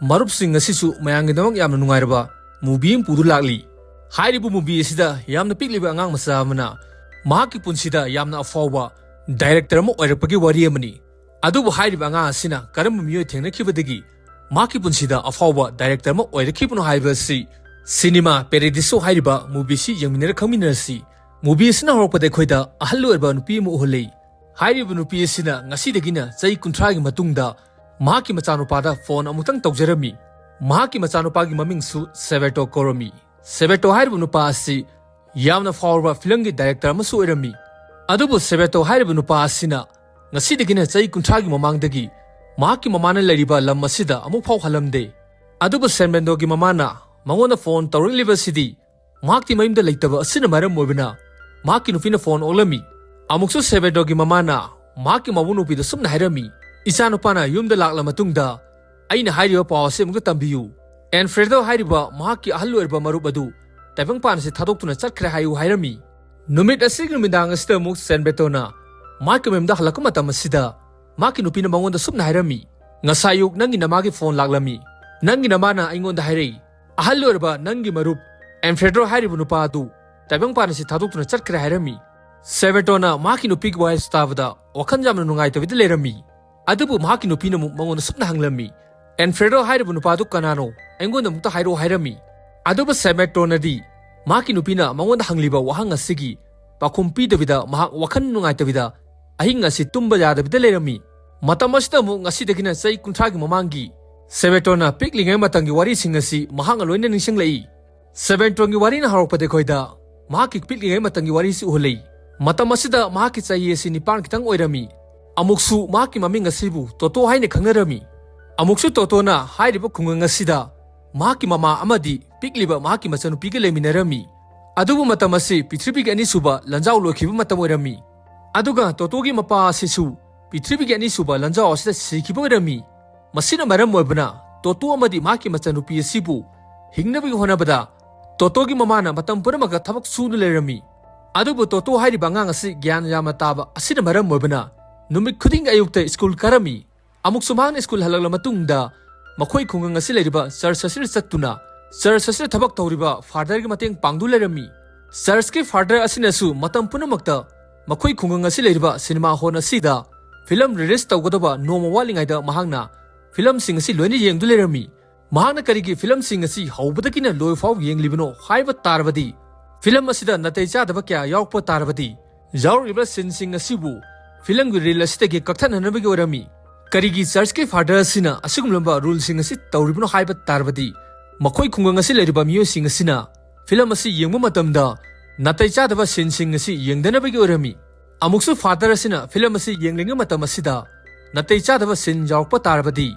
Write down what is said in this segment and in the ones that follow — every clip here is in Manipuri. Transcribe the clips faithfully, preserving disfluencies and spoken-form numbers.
ꯃꯔꯨꯞꯁꯤꯡ, ꯉꯁꯤꯁꯨ ꯃꯌꯥꯝꯒꯤꯗꯃꯛ ꯌꯥꯝꯅ ꯅꯨꯡꯉꯥꯏꯔꯕ movie ꯑꯃ ꯄꯨꯗꯨꯅ ꯂꯥꯛꯂꯤ꯫ ꯍꯥꯏꯔꯤꯕ movie ꯑꯁꯤꯗ ꯌꯥꯝꯅ ꯄꯤꯛꯂꯤꯕ ꯑꯉꯥꯡ ꯃꯆꯥ ꯑꯃꯅ ꯃꯍꯥꯛꯀꯤ ꯄꯨꯟꯁꯤꯗ ꯌꯥꯝꯅ ꯑꯐꯥꯎꯕ director ꯑꯃ ꯑꯣꯏꯔꯛꯄꯒꯤ ꯋꯥꯔꯤ ꯑꯃꯅꯤ꯫ ꯑꯗꯨꯕꯨ ꯍꯥꯏꯔꯤꯕ ꯑꯉꯥꯡ ꯑꯁꯤꯅ ꯀꯔꯝꯕ ꯃꯤꯑꯣꯏ ꯊꯦꯡꯅꯈꯤꯕꯗꯒꯤ ꯃꯍꯥꯛꯀꯤ ꯄꯨꯟꯁꯤꯗ ꯑꯐꯥꯎꯕ director ꯑꯃ ꯑꯣꯏꯔꯛꯈꯤꯕꯅꯣ ꯍꯥꯏꯕ ꯑꯁꯤ Cinema Paradiso ꯍꯥꯏꯔꯤꯕ movie ꯑꯁꯤ ꯌꯦꯡꯃꯤꯟꯅꯔ ꯈꯪꯃꯤꯟꯅꯔꯁꯤ꯫ Movie ꯑꯁꯤꯅ ꯍꯧꯔꯛꯄꯗ ꯑꯩꯈꯣꯏꯗ ꯑꯍꯜ ꯑꯣꯏꯔꯕ ꯅꯨꯄꯤ ꯑꯃ ꯎꯍꯜꯂꯤ꯫ ꯍꯥꯏꯔꯤꯕ ꯅꯨꯄꯤ ꯑꯁꯤꯅ ꯉꯁꯤꯗꯒꯤꯅ ꯆꯍꯤ ꯀꯨꯟꯊ꯭ꯔꯥꯒꯤ ꯃꯇꯨꯡꯗ ꯃꯍꯥꯛꯀꯤ ꯃꯆꯥꯅꯨꯄꯥꯗ phone ꯑꯃꯨꯛꯇꯪ ꯇꯧꯖꯔꯝꯃꯤ꯫ ꯃꯍꯥꯛꯀꯤ ꯃꯆꯥꯅꯨꯄꯥꯒꯤ ꯃꯃꯤꯡꯁꯨ ꯁꯦꯕꯦꯇꯣ ꯀꯧꯔꯝꯃꯤ꯫ ꯁꯦꯕꯦꯇꯣ ꯍꯥꯏꯔꯤꯕ ꯅꯨꯄꯥ ꯑꯁꯤ ꯌꯥꯝꯅ ꯐꯥꯎꯔꯕ filmꯒꯤ director ꯑꯃꯁꯨ ꯑꯣꯏꯔꯝꯃꯤ꯫ ꯑꯗꯨꯕꯨ ꯁꯦꯕꯦꯇꯣ ꯍꯥꯏꯔꯤꯕ ꯅꯨꯄꯥ ꯑꯁꯤꯅ ꯉꯁꯤꯗꯒꯤꯅ ꯆꯍꯤ ꯀꯨꯟꯊ꯭ꯔꯥꯒꯤ ꯃꯃꯥꯡꯗꯒꯤ ꯃꯍꯥꯛꯀꯤ ꯃꯃꯥꯅ ꯂꯩꯔꯤꯕ ꯂꯝ ꯑꯁꯤꯗ ꯑꯃꯨꯛ ꯐꯥꯎ ꯍꯜꯂꯝꯗꯦ꯫ ꯑꯗꯨꯕꯨ ꯁꯦꯕꯦꯇꯣꯒꯤ ꯃꯃꯥꯅ ꯃꯉꯣꯟꯗ phone ꯇꯧꯔꯛꯂꯤꯕꯁꯤꯗꯤ ꯃꯍꯥꯛꯇꯤ ꯃꯌꯨꯝꯗ ꯂꯩꯇꯕ ꯑꯁꯤꯅ ꯃꯔꯝ ꯑꯣꯏꯕꯅ ꯃꯍꯥꯛꯀꯤ ꯅꯨꯄꯤꯅ phone ꯑꯣꯛꯂꯝꯃꯤ꯫ ꯑꯃꯨꯛꯁꯨ ꯁꯦꯕꯦꯇꯣꯒꯤ ꯃꯃꯥꯅ ꯃꯍꯥꯛꯀꯤ ꯃꯧ ꯅꯨꯄꯤꯗ ꯁꯨꯝꯅ ꯍꯥꯏꯔꯝꯃꯤ, "ꯏꯆꯥꯅꯨꯄꯥꯅ ꯌꯨꯝꯗ ꯂꯥꯛꯂ ꯃꯇꯨꯡꯗ ꯑꯩꯅ ꯍꯥꯏꯔꯤꯕ ꯄꯥꯎ ꯑꯁꯤ ꯑꯃꯨꯛꯇ ꯇꯝꯕꯤꯌꯨ꯫ ꯑꯦꯟꯐ꯭ꯔꯦꯗꯣ ꯍꯥꯏꯔꯤꯕ ꯃꯍꯥꯛꯀꯤ ꯑꯍꯜ ꯑꯣꯏꯔꯕ ꯃꯔꯨꯞ ꯑꯗꯨ ꯇꯥꯏꯕꯪꯄꯥꯟ ꯑꯁꯤ ꯊꯥꯗꯣꯛꯇꯨꯅ ꯆꯠꯈ꯭ꯔꯦ ꯍꯥꯏꯌꯨ" ꯍꯥꯏꯔꯝꯃꯤ꯫ ꯅꯨꯃꯤꯠ ꯑꯁꯤꯒꯤ ꯅꯨꯃꯤꯗꯥꯡ ꯑꯁꯤꯗ ꯑꯃꯨꯛ ꯁꯦꯕꯦꯇꯣꯅ ꯃꯍꯥꯛꯀꯤ ꯃꯌꯨꯝꯗ ꯍꯜꯂꯛꯄ ꯃꯇꯝ ꯑꯁꯤꯗ ꯃꯍꯥꯛꯀꯤ ꯅꯨꯄꯤꯅ ꯃꯉꯣꯟꯗ ꯁꯨꯝꯅ ꯍꯥꯏꯔꯝꯃꯤ, "ꯉꯁꯥꯏ ꯑꯌꯨꯛ ꯅꯪꯒꯤ ꯅꯃꯥꯒꯤ phone ꯂꯥꯛꯂꯝꯃꯤ꯫ ꯅꯪꯒꯤ ꯅꯃꯥꯅ ꯑꯩꯉꯣꯟꯗ ꯍꯥꯏꯔꯛꯏ, ꯑꯍꯜ ꯑꯣꯏꯔꯕ ꯅꯪꯒꯤ ꯃꯔꯨꯞ ꯑꯦꯟꯐ꯭ꯔꯦꯗꯣ ꯍꯥꯏꯔꯤꯕ ꯅꯨꯄꯥ ꯑꯗꯨ ꯇꯥꯏꯕꯪꯄꯥꯟ ꯑꯁꯤ ꯊꯥꯗꯣꯛꯇꯨꯅ ꯆꯠꯈ꯭ꯔꯦ" ꯍꯥꯏꯔꯝꯃꯤ꯫ ꯁꯦꯕꯦꯇꯣꯅ ꯃꯍꯥꯛꯀꯤ ꯅꯨꯄꯤꯒꯤ ꯋꯥꯍꯩ ꯇꯥꯕꯗ ꯋꯥꯈꯜ ꯌꯥꯝꯅ ꯅꯨꯡꯉꯥꯏꯇꯕꯤꯗ ꯂꯩꯔꯝꯃꯤ꯫ ꯑꯗꯨꯕꯨ ꯃꯍꯥꯛꯀꯤ ꯅꯨꯄꯤꯅ ꯑꯃꯨꯛ ꯃꯉꯣꯟꯗ ꯁꯨꯝꯅ ꯍꯪꯂꯝꯃꯤ, "ꯑꯦꯟꯐ꯭ꯔꯦꯗꯣ ꯍꯥꯏꯔꯤꯕ ꯅꯨꯄꯥꯗꯨ ꯀꯅꯥꯅꯣ? ꯑꯩꯉꯣꯟꯗ ꯑꯃꯨꯛꯇ ꯍꯥꯏꯔꯛꯑꯣ" ꯍꯥꯏꯔꯝꯃꯤ꯫ ꯑꯗꯨꯕꯨ ꯁꯦꯕꯦꯇꯣꯅꯗꯤ ꯃꯍꯥꯛꯀꯤ ꯅꯨꯄꯤꯅ ꯃꯉꯣꯟꯗ ꯍꯪꯂꯤꯕ ꯋꯥꯍꯪ ꯑꯁꯤꯒꯤ ꯄꯥꯎꯈꯨꯝ ꯄꯤꯗꯕꯤꯗ ꯃꯍꯥꯛ ꯋꯥꯈꯜ ꯅꯨꯡꯉꯥꯏꯇꯕꯤꯗ ꯑꯍꯤꯡ ꯑꯁꯤ ꯇꯨꯝꯕ ꯌꯥꯗꯕꯤꯗ ꯂꯩꯔꯝꯃꯤ꯫ ꯃꯇꯝ ꯑꯁꯤꯗ ꯑꯃꯨꯛ ꯉꯁꯤꯗꯒꯤꯅ ꯆꯍꯤ ꯀꯨꯟꯊ꯭ꯔꯥꯒꯤ ꯃꯃꯥꯡꯒꯤ ꯁꯦꯕꯦꯇꯣꯅ ꯄꯤꯛꯂꯤꯉꯩ ꯃꯇꯝꯒꯤ ꯋꯥꯔꯤꯁꯤꯡ ꯑꯁꯤ ꯃꯍꯥꯛꯅ ꯂꯣꯏꯅ ꯅꯤꯡꯁꯤꯡꯂꯛꯏ꯫ ꯁꯦꯕꯦꯇꯣꯟꯒꯤ ꯋꯥꯔꯤꯅ ꯍꯧꯔꯛꯄꯗ ꯑꯩꯈꯣꯏꯗ ꯃꯍꯥꯛꯀꯤ ꯄꯤꯛꯂꯤꯉꯩ ꯃꯇꯝꯒꯤ ꯋꯥꯔꯤꯁꯤ ꯎꯍꯜꯂꯤ꯫ ꯃꯇꯝ ꯑꯁꯤꯗ ꯃꯍꯥꯛꯀꯤ ꯆꯍꯤ ꯑꯁꯤ ꯅꯤꯄꯥꯟ ꯈꯤꯇꯪ ꯑꯣꯏꯔꯝꯃꯤ꯫ ꯑꯃꯨꯛꯁꯨ ꯃꯍꯥꯛꯀꯤ ꯃꯃꯤꯡ ꯑꯁꯤꯕꯨ ꯇꯣꯇꯣ ꯍꯥꯏꯅ ꯈꯪꯅꯔꯝꯃꯤ꯫ ꯑꯃꯨꯛꯁꯨ ꯇꯣꯇꯣꯅ ꯍꯥꯏꯔꯤꯕ ꯈꯨꯡꯒꯪ ꯑꯁꯤꯗ ꯃꯍꯥꯛꯀꯤ ꯃꯃꯥ ꯑꯃꯗꯤ ꯄꯤꯛꯂꯤꯕ ꯃꯍꯥꯛꯀꯤ ꯃꯆꯥꯅꯨꯄꯤꯒ ꯂꯩꯃꯤꯟꯅꯔꯝꯃꯤ꯫ ꯑꯗꯨꯕꯨ ꯃꯇꯝ ꯑꯁꯤ ꯄ꯭ꯔꯤꯊꯤꯕꯤꯒꯤ ꯑꯅꯤꯁꯨꯕ ꯂꯥꯟꯖꯥꯎ ꯂꯣꯏꯈꯤꯕ ꯃꯇꯝ ꯑꯣꯏꯔꯝꯃꯤ꯫ ꯑꯗꯨꯒ ꯇꯣꯇꯣꯒꯤ ꯃꯄꯥ ꯑꯁꯤꯁꯨ ꯄ꯭ꯔꯤꯊꯤꯕꯤꯒꯤ ꯑꯅꯤꯁꯨꯕ ꯂꯥꯟꯖꯥꯎ ꯑꯁꯤꯗ ꯁꯤꯈꯤꯕ ꯑꯣꯏꯔꯝꯃꯤ꯫ ꯃꯁꯤꯅ ꯃꯔꯝ ꯑꯣꯏꯕꯅ ꯇꯣꯇꯣ ꯑꯃꯗꯤ ꯃꯍꯥꯛꯀꯤ ꯃꯆꯥꯅꯨꯄꯤ ꯑꯁꯤꯕꯨ ꯍꯤꯡꯅꯕꯒꯤ ꯍꯣꯠꯅꯕꯗ ꯇꯣꯇꯣꯒꯤ ꯃꯃꯥꯅ ꯃꯇꯝ ꯄꯨꯝꯅꯃꯛꯇ ꯊꯕꯛ ꯁꯨꯅ ꯂꯩꯔꯝꯃꯤ꯫ ꯑꯗꯨꯕꯨ ꯇꯣꯇꯣ ꯍꯥꯏꯔꯤꯕ ꯑꯉꯥꯡ ꯑꯁꯤ ꯒ꯭ꯌꯥꯟ ꯌꯥꯝꯅ ꯇꯥꯕ ꯑꯁꯤꯅ ꯃꯔꯝ ꯑꯣꯏꯕꯅ ꯅꯨꯃꯤꯠ ꯈꯨꯗꯤꯡꯒꯤ ꯑꯌꯨꯛꯇ ꯁ꯭ꯀꯨꯜ ꯀꯥꯔꯝꯃꯤ꯫ ꯑꯃꯨꯛꯁꯨ ꯃꯍꯥꯛꯅ ꯁ꯭ꯀꯨꯜ ꯍꯜꯂꯛꯂ ꯃꯇꯨꯡꯗ ꯃꯈꯣꯏ ꯈꯨꯡꯒꯪ ꯑꯁꯤ ꯂꯩꯔꯤꯕ ꯆꯔꯆ ꯑꯁꯤꯗ ꯆꯠꯇꯨꯅ ꯆꯔꯆ ꯑꯁꯤꯗ ꯊꯕꯛ ꯇꯧꯔꯤꯕ ꯐꯥꯗꯔꯒꯤ ꯃꯇꯦꯡ ꯄꯥꯡꯗꯨꯅ ꯂꯩꯔꯝꯃꯤ꯫ ꯆꯔꯆꯀꯤ ꯐꯥꯗꯔ ꯑꯁꯤꯅꯁꯨ ꯃꯇꯝ ꯄꯨꯝꯅꯃꯛꯇ ꯃꯈꯣꯏ ꯈꯨꯡꯒꯪ ꯑꯁꯤ ꯂꯩꯔꯤꯕ ꯁꯤꯅꯦꯃꯥ ꯍꯣꯜ ꯑꯁꯤꯗ ꯐꯤꯂꯝ ꯔꯤꯂꯤꯖ ꯇꯧꯒꯗꯕ ꯅꯣꯡꯃ ꯋꯥꯠꯂꯤꯉꯩꯗ ꯃꯍꯥꯛꯅ ꯐꯤꯂꯝꯁꯤꯡ ꯑꯁꯤ ꯂꯣꯏꯅ ꯌꯦꯡꯗꯨ ꯂꯩꯔꯝꯃꯤ꯫ ꯃꯍꯥꯛꯅ ꯀꯔꯤꯒꯤ ꯐꯤꯂꯝꯁꯤꯡ ꯑꯁꯤ ꯍꯧꯕꯗꯒꯤꯅ ꯂꯣꯏ ꯐꯥꯎ ꯌꯦꯡꯂꯤꯕꯅꯣ ꯍꯥꯏꯕ ꯇꯥꯔꯕꯗꯤ, ꯐꯤꯂꯝ ꯑꯁꯤꯗ ꯅꯥꯇꯩ ꯆꯥꯗꯕ ꯀꯌꯥ ꯌꯥꯎꯔꯛꯄ ꯇꯥꯔꯕꯗꯤ, ꯌꯥꯎꯔꯤꯕ ꯁꯤꯟꯁꯤꯡ ꯑꯁꯤꯕꯨ ꯐꯤꯂꯝꯒꯤ ꯔꯤꯜ ꯑꯁꯤꯗꯒꯤ ꯀꯛꯊꯠꯅꯅꯕꯒꯤ ꯑꯣꯏꯔꯝꯃꯤ꯫ ꯀꯔꯤꯒꯤ ꯆꯔꯆꯀꯤ ꯐꯥꯗꯔ ꯑꯁꯤꯅ ꯑꯁꯤꯒꯨꯝꯂꯕ ꯔꯨꯜꯁꯤꯡ ꯑꯁꯤ ꯇꯧꯔꯤꯕꯅꯣ ꯍꯥꯏꯕ ꯇꯥꯔꯕꯗꯤ, ꯃꯈꯣꯏ ꯈꯨꯡꯒꯪ ꯑꯁꯤ ꯂꯩꯔꯤꯕ ꯃꯤꯑꯣꯏꯁꯤꯡ ꯑꯁꯤꯅ ꯐꯤꯂꯝ ꯑꯁꯤ ꯌꯦꯡꯕ ꯃꯇꯝꯗ ꯅꯥꯇꯩ ꯆꯥꯗꯕ ꯁꯤꯟꯁꯤꯡ ꯑꯁꯤ ꯌꯦꯡꯗꯅꯕꯒꯤ ꯑꯣꯏꯔꯝꯃꯤ꯫ ꯑꯃꯨꯛꯁꯨ ꯐꯥꯗꯔ ꯑꯁꯤꯅ ꯐꯤꯂꯝ ꯑꯁꯤ ꯌꯦꯡꯂꯤꯉꯩ ꯃꯇꯝ ꯑꯁꯤꯗ ꯅꯥꯇꯩ ꯆꯥꯗꯕ ꯁꯤꯟ ꯌꯥꯎꯔꯛꯄ ꯇꯥꯔꯕꯗꯤ,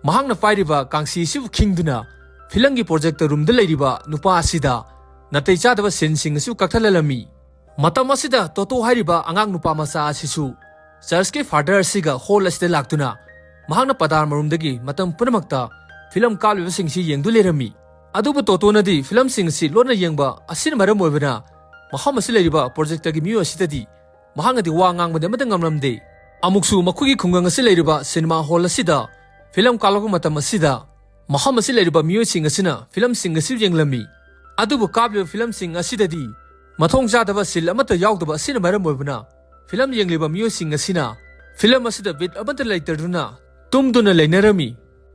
ꯃꯍꯥꯛꯅ ꯄꯥꯏꯔꯤꯕ ꯀꯥꯡꯁꯤ ꯑꯁꯤꯕꯨ ꯈꯤꯡꯗꯨꯅ ꯐꯤꯂꯝꯒꯤ ꯄ꯭ꯔꯣꯖꯦꯛꯇ ꯔꯨꯝꯗ ꯂꯩꯔꯤꯕ ꯅꯨꯄꯥ ꯑꯁꯤꯗ ꯅꯥꯇꯩ ꯆꯥꯗꯕ ꯁꯤꯟꯁꯤꯡ ꯑꯁꯤꯕꯨ ꯀꯛꯊꯠꯍꯜꯂꯝꯃꯤ꯫ ꯃꯇꯝ ꯑꯁꯤꯗ ꯇꯣꯇꯣ ꯍꯥꯏꯔꯤꯕ ꯑꯉꯥꯡ ꯅꯨꯄꯥ ꯃꯆꯥ ꯑꯁꯤꯁꯨ ꯆꯔꯆꯀꯤ ꯐꯥꯗꯔ ꯑꯁꯤꯒ ꯍꯣꯜ ꯑꯁꯤꯗ ꯂꯥꯛꯇꯨꯅ ꯃꯍꯥꯛꯅ ꯄꯗꯥꯔ ꯃꯔꯨꯝꯗꯒꯤ ꯃꯇꯝ ꯄꯨꯝꯅꯃꯛꯇ ꯐꯤꯂꯝ ꯀꯥꯞꯂꯤꯕꯁꯤꯡꯁꯤ ꯌꯦꯡꯗꯨ ꯂꯩꯔꯝꯃꯤ꯫ ꯑꯗꯨꯕꯨ ꯇꯣꯇꯣꯅꯗꯤ ꯐꯤꯂꯝꯁꯤꯡ ꯑꯁꯤ ꯂꯣꯟꯅ ꯌꯦꯡꯕ ꯑꯁꯤꯅ ꯃꯔꯝ ꯑꯣꯏꯕꯅ ꯃꯐꯝ ꯑꯁꯤ ꯂꯩꯔꯤꯕ ꯄ꯭ꯔꯣꯖꯦꯛꯇꯒꯤ ꯃꯤꯑꯣꯏ ꯑꯁꯤꯗꯗꯤ ꯃꯍꯥꯛꯅꯗꯤ ꯋꯥ ꯉꯥꯡꯕꯗꯤ ꯑꯃꯠꯇ ꯉꯝꯂꯝꯗꯦ꯫ ꯑꯃꯨꯛꯁꯨ ꯃꯈꯣꯏꯒꯤ ꯈꯨꯡꯒꯪ ꯑꯁꯤ ꯂꯩꯔꯤꯕ ꯁꯤꯅꯦꯃꯥ ꯍꯣꯜ ꯑꯁꯤꯗ ꯐꯤꯂꯝ ꯀꯥꯞꯂꯛꯄ ꯃꯇꯝ ꯑꯁꯤꯗ ꯃꯐꯝ ꯑꯁꯤ ꯂꯩꯔꯤꯕ ꯃꯤꯑꯣꯏꯁꯤꯡ ꯑꯁꯤꯅ ꯐꯤꯂꯝꯁꯤꯡ ꯑꯁꯤ ꯌꯦꯡꯂꯝꯃꯤ꯫ ꯑꯗꯨꯕꯨ ꯀꯥꯞꯂꯤꯕ ꯐꯤꯂꯝꯁꯤꯡ ꯑꯁꯤꯗꯗꯤ ꯃꯊꯣꯡ ꯆꯥꯗꯕ ꯁꯤꯜ ꯑꯃꯠꯇ ꯌꯥꯎꯗꯕ ꯑꯁꯤꯅ ꯃꯔꯝ ꯑꯣꯏꯕꯅ ꯐꯤꯂꯝ ꯌꯦꯡꯂꯤꯕ ꯃꯤꯑꯣꯏꯁꯤꯡ ꯑꯁꯤꯅ ꯐꯤꯂꯝ ꯑꯁꯤꯗ ꯕꯤꯠ ꯑꯃꯠꯇ ꯂꯩꯇꯗꯨꯅ ꯇꯨꯝꯗꯨꯅ ꯂꯩꯅꯔꯝꯃꯤ꯫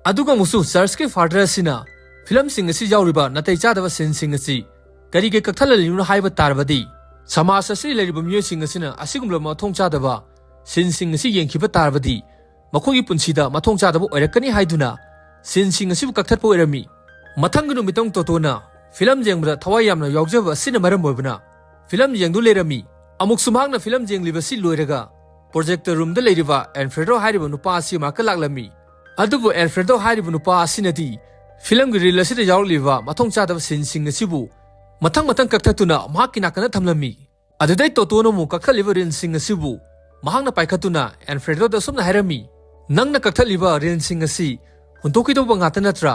ꯑꯗꯨꯒ ꯑꯃꯨꯛꯁꯨ ꯆꯔꯆꯀꯤ ꯐꯥꯗꯔ ꯑꯁꯤꯅ ꯐꯤꯂꯝꯁꯤꯡ ꯑꯁꯤ ꯌꯥꯎꯔꯤꯕ ꯅꯥꯇꯩ ꯆꯥꯗꯕ ꯁꯤꯟꯁꯤꯡ ꯑꯁꯤ ꯀꯔꯤꯒꯤ ꯀꯛꯊꯠꯍꯜꯂꯤꯕꯅꯣ ꯍꯥꯏꯕ ꯇꯥꯔꯕꯗꯤ, ꯁꯃꯥꯖ ꯑꯁꯤ ꯂꯩꯔꯤꯕ ꯃꯤꯑꯣꯏꯁꯤꯡ ꯑꯁꯤꯅ ꯑꯁꯤꯒꯨꯝꯂꯕ ꯃꯊꯣꯡ ꯆꯥꯗꯕ ꯁꯤꯟꯁꯤꯡ ꯑꯁꯤ ꯌꯦꯡꯈꯤꯕ ꯇꯥꯔꯕꯗꯤ ꯃꯈꯣꯏꯒꯤ ꯄꯨꯟꯁꯤꯗ ꯃꯊꯣꯡ ꯆꯥꯗꯕ ꯑꯣꯏꯔꯛꯀꯅꯤ ꯍꯥꯏꯗꯨꯅ ꯁꯤꯟꯁꯤꯡ ꯑꯁꯤꯕꯨ ꯀꯛꯊꯠꯄ ꯑꯣꯏꯔꯝꯃꯤ꯫ ꯃꯊꯪꯒꯤ ꯅꯨꯃꯤꯠꯇꯪ ꯇꯣꯇꯣꯅ ꯐꯤꯂꯝ ꯌꯦꯡꯕꯗ ꯊꯋꯥꯏ ꯌꯥꯝꯅ ꯌꯥꯎꯖꯕ ꯑꯁꯤꯅ ꯃꯔꯝ ꯑꯣꯏꯕꯅ ꯐꯤꯂꯝ ꯌꯦꯡꯗꯨ ꯂꯩꯔꯝꯃꯤ꯫ ꯑꯃꯨꯛꯁꯨ ꯃꯍꯥꯛꯅ ꯐꯤꯂꯝ ꯌꯦꯡꯂꯤꯕꯁꯤ ꯂꯣꯏꯔꯒ ꯄ꯭ꯔꯣꯖꯦꯛꯇ ꯔꯨꯝꯗ ꯂꯩꯔꯤꯕ ꯑꯦꯜꯐ꯭ꯔꯦꯗꯣ ꯍꯥꯏꯔꯤꯕ ꯅꯨꯄꯥ ꯑꯁꯤ ꯃꯅꯥꯛꯇ ꯂꯥꯛꯂꯝꯃꯤ꯫ ꯑꯗꯨꯕꯨ ꯑꯦꯜꯐ꯭ꯔꯦꯗꯣ ꯍꯥꯏꯔꯤꯕ ꯅꯨꯄꯥ ꯑꯁꯤꯅꯗꯤ ꯐꯤꯂꯝꯒꯤ ꯔꯤꯜ ꯑꯁꯤꯗ ꯌꯥꯎꯔꯛꯂꯤꯕ ꯃꯊꯣꯡ ꯆꯥꯗꯕ ꯁꯤꯟꯁꯤꯡ ꯑꯁꯤꯕꯨ ꯃꯊꯪ ꯃꯊꯪ ꯀꯛꯊꯠꯇꯨꯅ ꯃꯍꯥꯛꯀꯤ ꯅꯥꯀꯟꯗ ꯊꯝꯂꯝꯃꯤ꯫ ꯑꯗꯨꯗꯩ ꯇꯣꯇꯣꯅ ꯑꯃꯨꯛ ꯀꯛꯊꯠꯂꯤꯕ ꯔꯤꯜꯁꯤꯡ ꯑꯁꯤꯕꯨ ꯃꯍꯥꯛꯅ ꯄꯥꯏꯈꯠꯇꯨꯅ ꯑꯦꯜꯐ꯭ꯔꯦꯗꯣꯗ ꯑꯁꯨꯝꯅ ꯍꯥꯏꯔꯝꯃꯤ, "ꯅꯪꯅ ꯀꯛꯊꯠꯂꯤꯕ ꯔꯤꯜꯁꯤꯡ ꯑꯁꯤ ꯍꯨꯟꯗꯣꯛꯈꯤꯗꯧꯕ ꯉꯥꯛꯇ ꯅꯠꯇ꯭ꯔꯥ?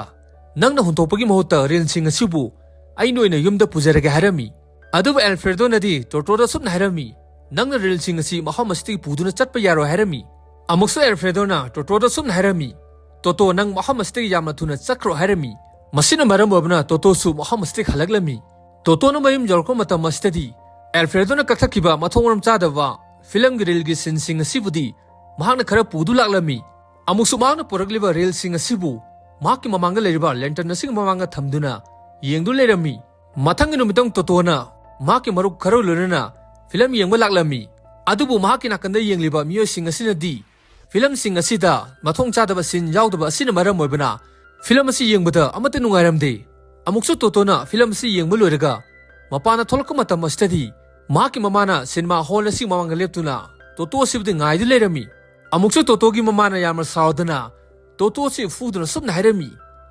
ꯅꯪꯅ ꯍꯨꯟꯗꯣꯛꯄꯒꯤ ꯃꯍꯨꯠꯇ ꯔꯤꯜꯁꯤꯡ ꯑꯁꯤꯕꯨ ꯑꯩꯅ ꯑꯣꯏꯅ ꯌꯨꯝꯗ ꯄꯨꯖꯔꯒꯦ" ꯍꯥꯏꯔꯝꯃꯤ꯫ ꯑꯗꯨꯕꯨ ꯑꯦꯜꯐ꯭ꯔꯦꯗꯣꯅꯗꯤ ꯇꯣꯇꯣꯗ ꯑꯁꯨꯝꯅ ꯍꯥꯏꯔꯝꯃꯤ, "ꯅꯪꯅ ꯔꯤꯜꯁꯤꯡ ꯑꯁꯤ ꯃꯐꯝ ꯑꯁꯤꯗꯒꯤ ꯄꯨꯗꯨꯅ ꯆꯠꯄ ꯌꯥꯔꯣꯏ" ꯍꯥꯏꯔꯝꯃꯤ꯫ ꯑꯃꯨꯛꯁꯨ ꯑꯦꯜꯐ꯭ꯔꯦꯗꯣꯅ ꯇꯣꯇꯣꯗ ꯑꯁꯨꯝꯅ ꯍꯥꯏꯔꯝꯃꯤ, "ꯇꯣꯇꯣ, ꯅꯪ ꯃꯐꯝ ꯑꯁꯤꯗꯒꯤ ꯌꯥꯝꯅ ꯊꯨꯅ ꯆꯠꯈ꯭ꯔꯣ" ꯍꯥꯏꯔꯝꯃꯤ꯫ ꯃꯁꯤꯅ ꯃꯔꯝ ꯑꯣꯏꯕꯅ ꯇꯣꯇꯣꯁꯨ ꯃꯐꯝ ꯑꯁꯤꯗꯒꯤ ꯍꯜꯂꯛꯂꯝꯃꯤ꯫ ꯇꯣꯇꯣꯅ ꯃꯌꯨꯝ ꯌꯧꯔꯛꯄ ꯃꯇꯝ ꯑꯁꯤꯗꯗꯤ ꯑꯦꯜꯐ꯭ꯔꯦꯗꯣꯅ ꯀꯛꯊꯠꯈꯤꯕ ꯃꯊꯣꯡ ꯃꯔꯝ ꯆꯥꯗꯕ ꯐꯤꯂꯝꯒꯤ ꯔꯤꯜꯒꯤ ꯁꯤꯟꯁꯤꯡ ꯑꯁꯤꯕꯨꯗꯤ ꯃꯍꯥꯛꯅ ꯈꯔ ꯄꯨꯗꯨ ꯂꯥꯛꯂꯝꯃꯤ꯫ ꯑꯃꯨꯛꯁꯨ ꯃꯍꯥꯛꯅ ꯄꯨꯔꯛꯂꯤꯕ ꯔꯤꯜꯁꯤꯡ ꯑꯁꯤꯕꯨ ꯃꯍꯥꯛꯀꯤ ꯃꯃꯥꯡꯗ ꯂꯩꯔꯤꯕ ꯂꯦꯟꯇꯔꯟ ꯑꯁꯤꯒꯤ ꯃꯃꯥꯡꯗ ꯊꯝꯗꯨꯅ ꯌꯦꯡꯗꯨ ꯂꯩꯔꯝꯃꯤ꯫ ꯃꯊꯪꯒꯤ ꯅꯨꯃꯤꯠꯇ ꯇꯣꯇꯣꯅ ꯃꯍꯥꯛꯀꯤ ꯃꯔꯨꯞ ꯈꯔ ꯂꯣꯏꯅꯅ ꯐꯤꯂꯝ ꯌꯦꯡꯕ ꯂꯥꯛꯂꯝꯃꯤ꯫ ꯑꯗꯨꯕꯨ ꯃꯍꯥꯛꯀꯤ ꯅꯥꯀꯟꯗ ꯌꯦꯡꯂꯤꯕ ꯃꯤꯑꯣꯏꯁꯤꯡ ꯑꯁꯤꯅꯗꯤ ꯐꯤꯂꯝꯁꯤꯡ ꯑꯁꯤꯗ ꯃꯊꯣꯡ ꯆꯥꯗꯕ ꯁꯤꯟ ꯌꯥꯎꯗꯕ ꯑꯁꯤꯅ ꯃꯔꯝ ꯑꯣꯏꯕꯅ ꯐꯤꯂꯝ ꯑꯁꯤ ꯌꯦꯡꯕꯗ ꯑꯃꯠꯇ ꯅꯨꯡꯉꯥꯏꯔꯝꯗꯦ꯫ ꯑꯃꯨꯛꯁꯨ ꯇꯣꯇꯣꯅ ꯐꯤꯂꯝ ꯑꯁꯤ ꯌꯦꯡꯕ ꯂꯣꯏꯔꯒ ꯃꯄꯥꯟꯗ ꯊꯣꯛꯂꯛꯄ ꯃꯇꯝ ꯑꯁꯤꯗꯗꯤ ꯃꯍꯥꯛꯀꯤ ꯃꯃꯥꯅ ꯁꯤꯅꯦꯃꯥ ꯍꯣꯜ ꯑꯁꯤꯒꯤ ꯃꯃꯥꯡꯗ ꯂꯦꯞꯇꯨꯅ ꯇꯣꯇꯣ ꯑꯁꯤꯕꯨꯗꯤ ꯉꯥꯏꯗꯨ ꯂꯩꯔꯝꯃꯤ꯫ ꯑꯃꯨꯛꯁꯨ ꯇꯣꯇꯣꯒꯤ ꯃꯃꯥꯅ ꯌꯥꯝꯅ ꯁꯥꯎꯗꯅ ꯇꯣꯇꯣ ꯑꯁꯤ ꯐꯨꯗꯨꯅ ꯁꯨꯝꯅ ꯍꯥꯏꯔꯝꯃꯤ,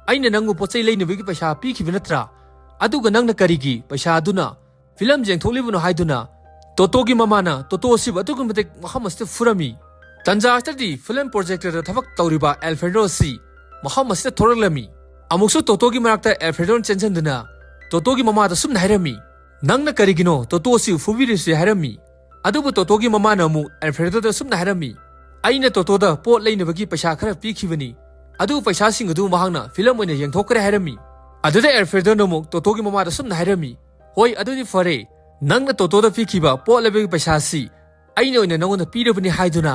"ꯑꯩꯅ ꯅꯪꯕꯨ ꯄꯣꯠ ꯆꯩ ꯂꯩꯅꯕꯒꯤ ꯄꯩꯁꯥ ꯄꯤꯈꯤꯕ ꯅꯠꯇ꯭ꯔꯥ? ꯑꯗꯨꯒ ꯅꯪꯅ ꯀꯔꯤꯒꯤ ꯄꯩꯁꯥ ꯑꯗꯨꯅ ꯐꯤꯂꯝ ꯌꯦꯡꯊꯣꯛꯂꯤꯕꯅꯣ?" ꯍꯥꯏꯗꯨꯅ ꯇꯣꯇꯣꯒꯤ ꯃꯃꯥꯅ ꯇꯣꯇꯣ ꯑꯁꯤꯕꯨ ꯑꯗꯨꯛꯀꯤ ꯃꯇꯤꯛ ꯃꯐꯝ ꯑꯁꯤꯗ ꯐꯨꯔꯝꯃꯤ꯫ ꯇꯟꯖꯥ ꯑꯁꯤꯗꯗꯤ ꯐꯤꯂꯝ ꯄ꯭ꯔꯣꯖꯦꯛꯇꯔꯗ ꯊꯕꯛ ꯇꯧꯔꯤꯕ ꯑꯦꯜꯐ꯭ꯔꯦꯗꯣ ꯑꯁꯤ ꯃꯐꯝ ꯑꯁꯤꯗ ꯊꯣꯔꯛꯂꯝꯃꯤ꯫ ꯑꯃꯨꯛꯁꯨ ꯇꯣꯇꯣꯒꯤ ꯃꯅꯥꯛꯇ ꯑꯦꯜꯐ꯭ꯔꯦꯗꯣꯅ ꯆꯦꯟꯁꯤꯟꯗꯨꯅ ꯇꯣꯇꯣꯒꯤ ꯃꯃꯥꯗ ꯁꯨꯝꯅ ꯍꯥꯏꯔꯝꯃꯤ, "ꯅꯪꯅ ꯀꯔꯤꯒꯤꯅꯣ ꯇꯣꯇꯣ ꯑꯁꯤ ꯐꯨꯕꯤꯔꯤꯁꯤ?" ꯍꯥꯏꯔꯝꯃꯤ꯫ ꯑꯗꯨꯕꯨ ꯇꯣꯇꯣꯒꯤ ꯃꯃꯥꯅ ꯑꯃꯨꯛ ꯑꯦꯜꯐ꯭ꯔꯦꯗꯣꯗ ꯁꯨꯝꯅ ꯍꯥꯏꯔꯝꯃꯤ, "ꯑꯩꯅ ꯇꯣꯇꯣꯗ ꯄꯣꯠ ꯂꯩꯅꯕꯒꯤ ꯄꯩꯁꯥ ꯈꯔ ꯄꯤꯈꯤꯕꯅꯤ, ꯑꯗꯨꯕꯨ ꯄꯩꯁꯥꯁꯤꯡ ꯑꯗꯨ ꯃꯍꯥꯛꯅ ꯐꯤꯂꯝ ꯑꯣꯏꯅ ꯌꯦꯡꯊꯣꯛꯈ꯭ꯔꯦ" ꯍꯥꯏꯔꯝꯃꯤ꯫ ꯑꯗꯨꯗ ꯑꯦꯜꯐ꯭ꯔꯦꯗꯣꯅ ꯑꯃꯨꯛ ꯇꯣꯇꯣꯒꯤ ꯃꯃꯥꯗ ꯁꯨꯝꯅ ꯍꯥꯏꯔꯝꯃꯤ, "ꯍꯣꯏ, ꯑꯗꯨꯗꯤ ꯐꯔꯦ, ꯅꯪꯅ ꯇꯣꯇꯣꯗ ꯄꯤꯈꯤꯕ ꯄꯣꯠ ꯂꯩꯕꯒꯤ ꯄꯩꯁꯥ ꯑꯁꯤ ꯑꯩꯅ ꯑꯣꯏꯅ ꯅꯪꯉꯣꯟꯗ ꯄꯤꯔꯕꯅꯤ" ꯍꯥꯏꯗꯨꯅ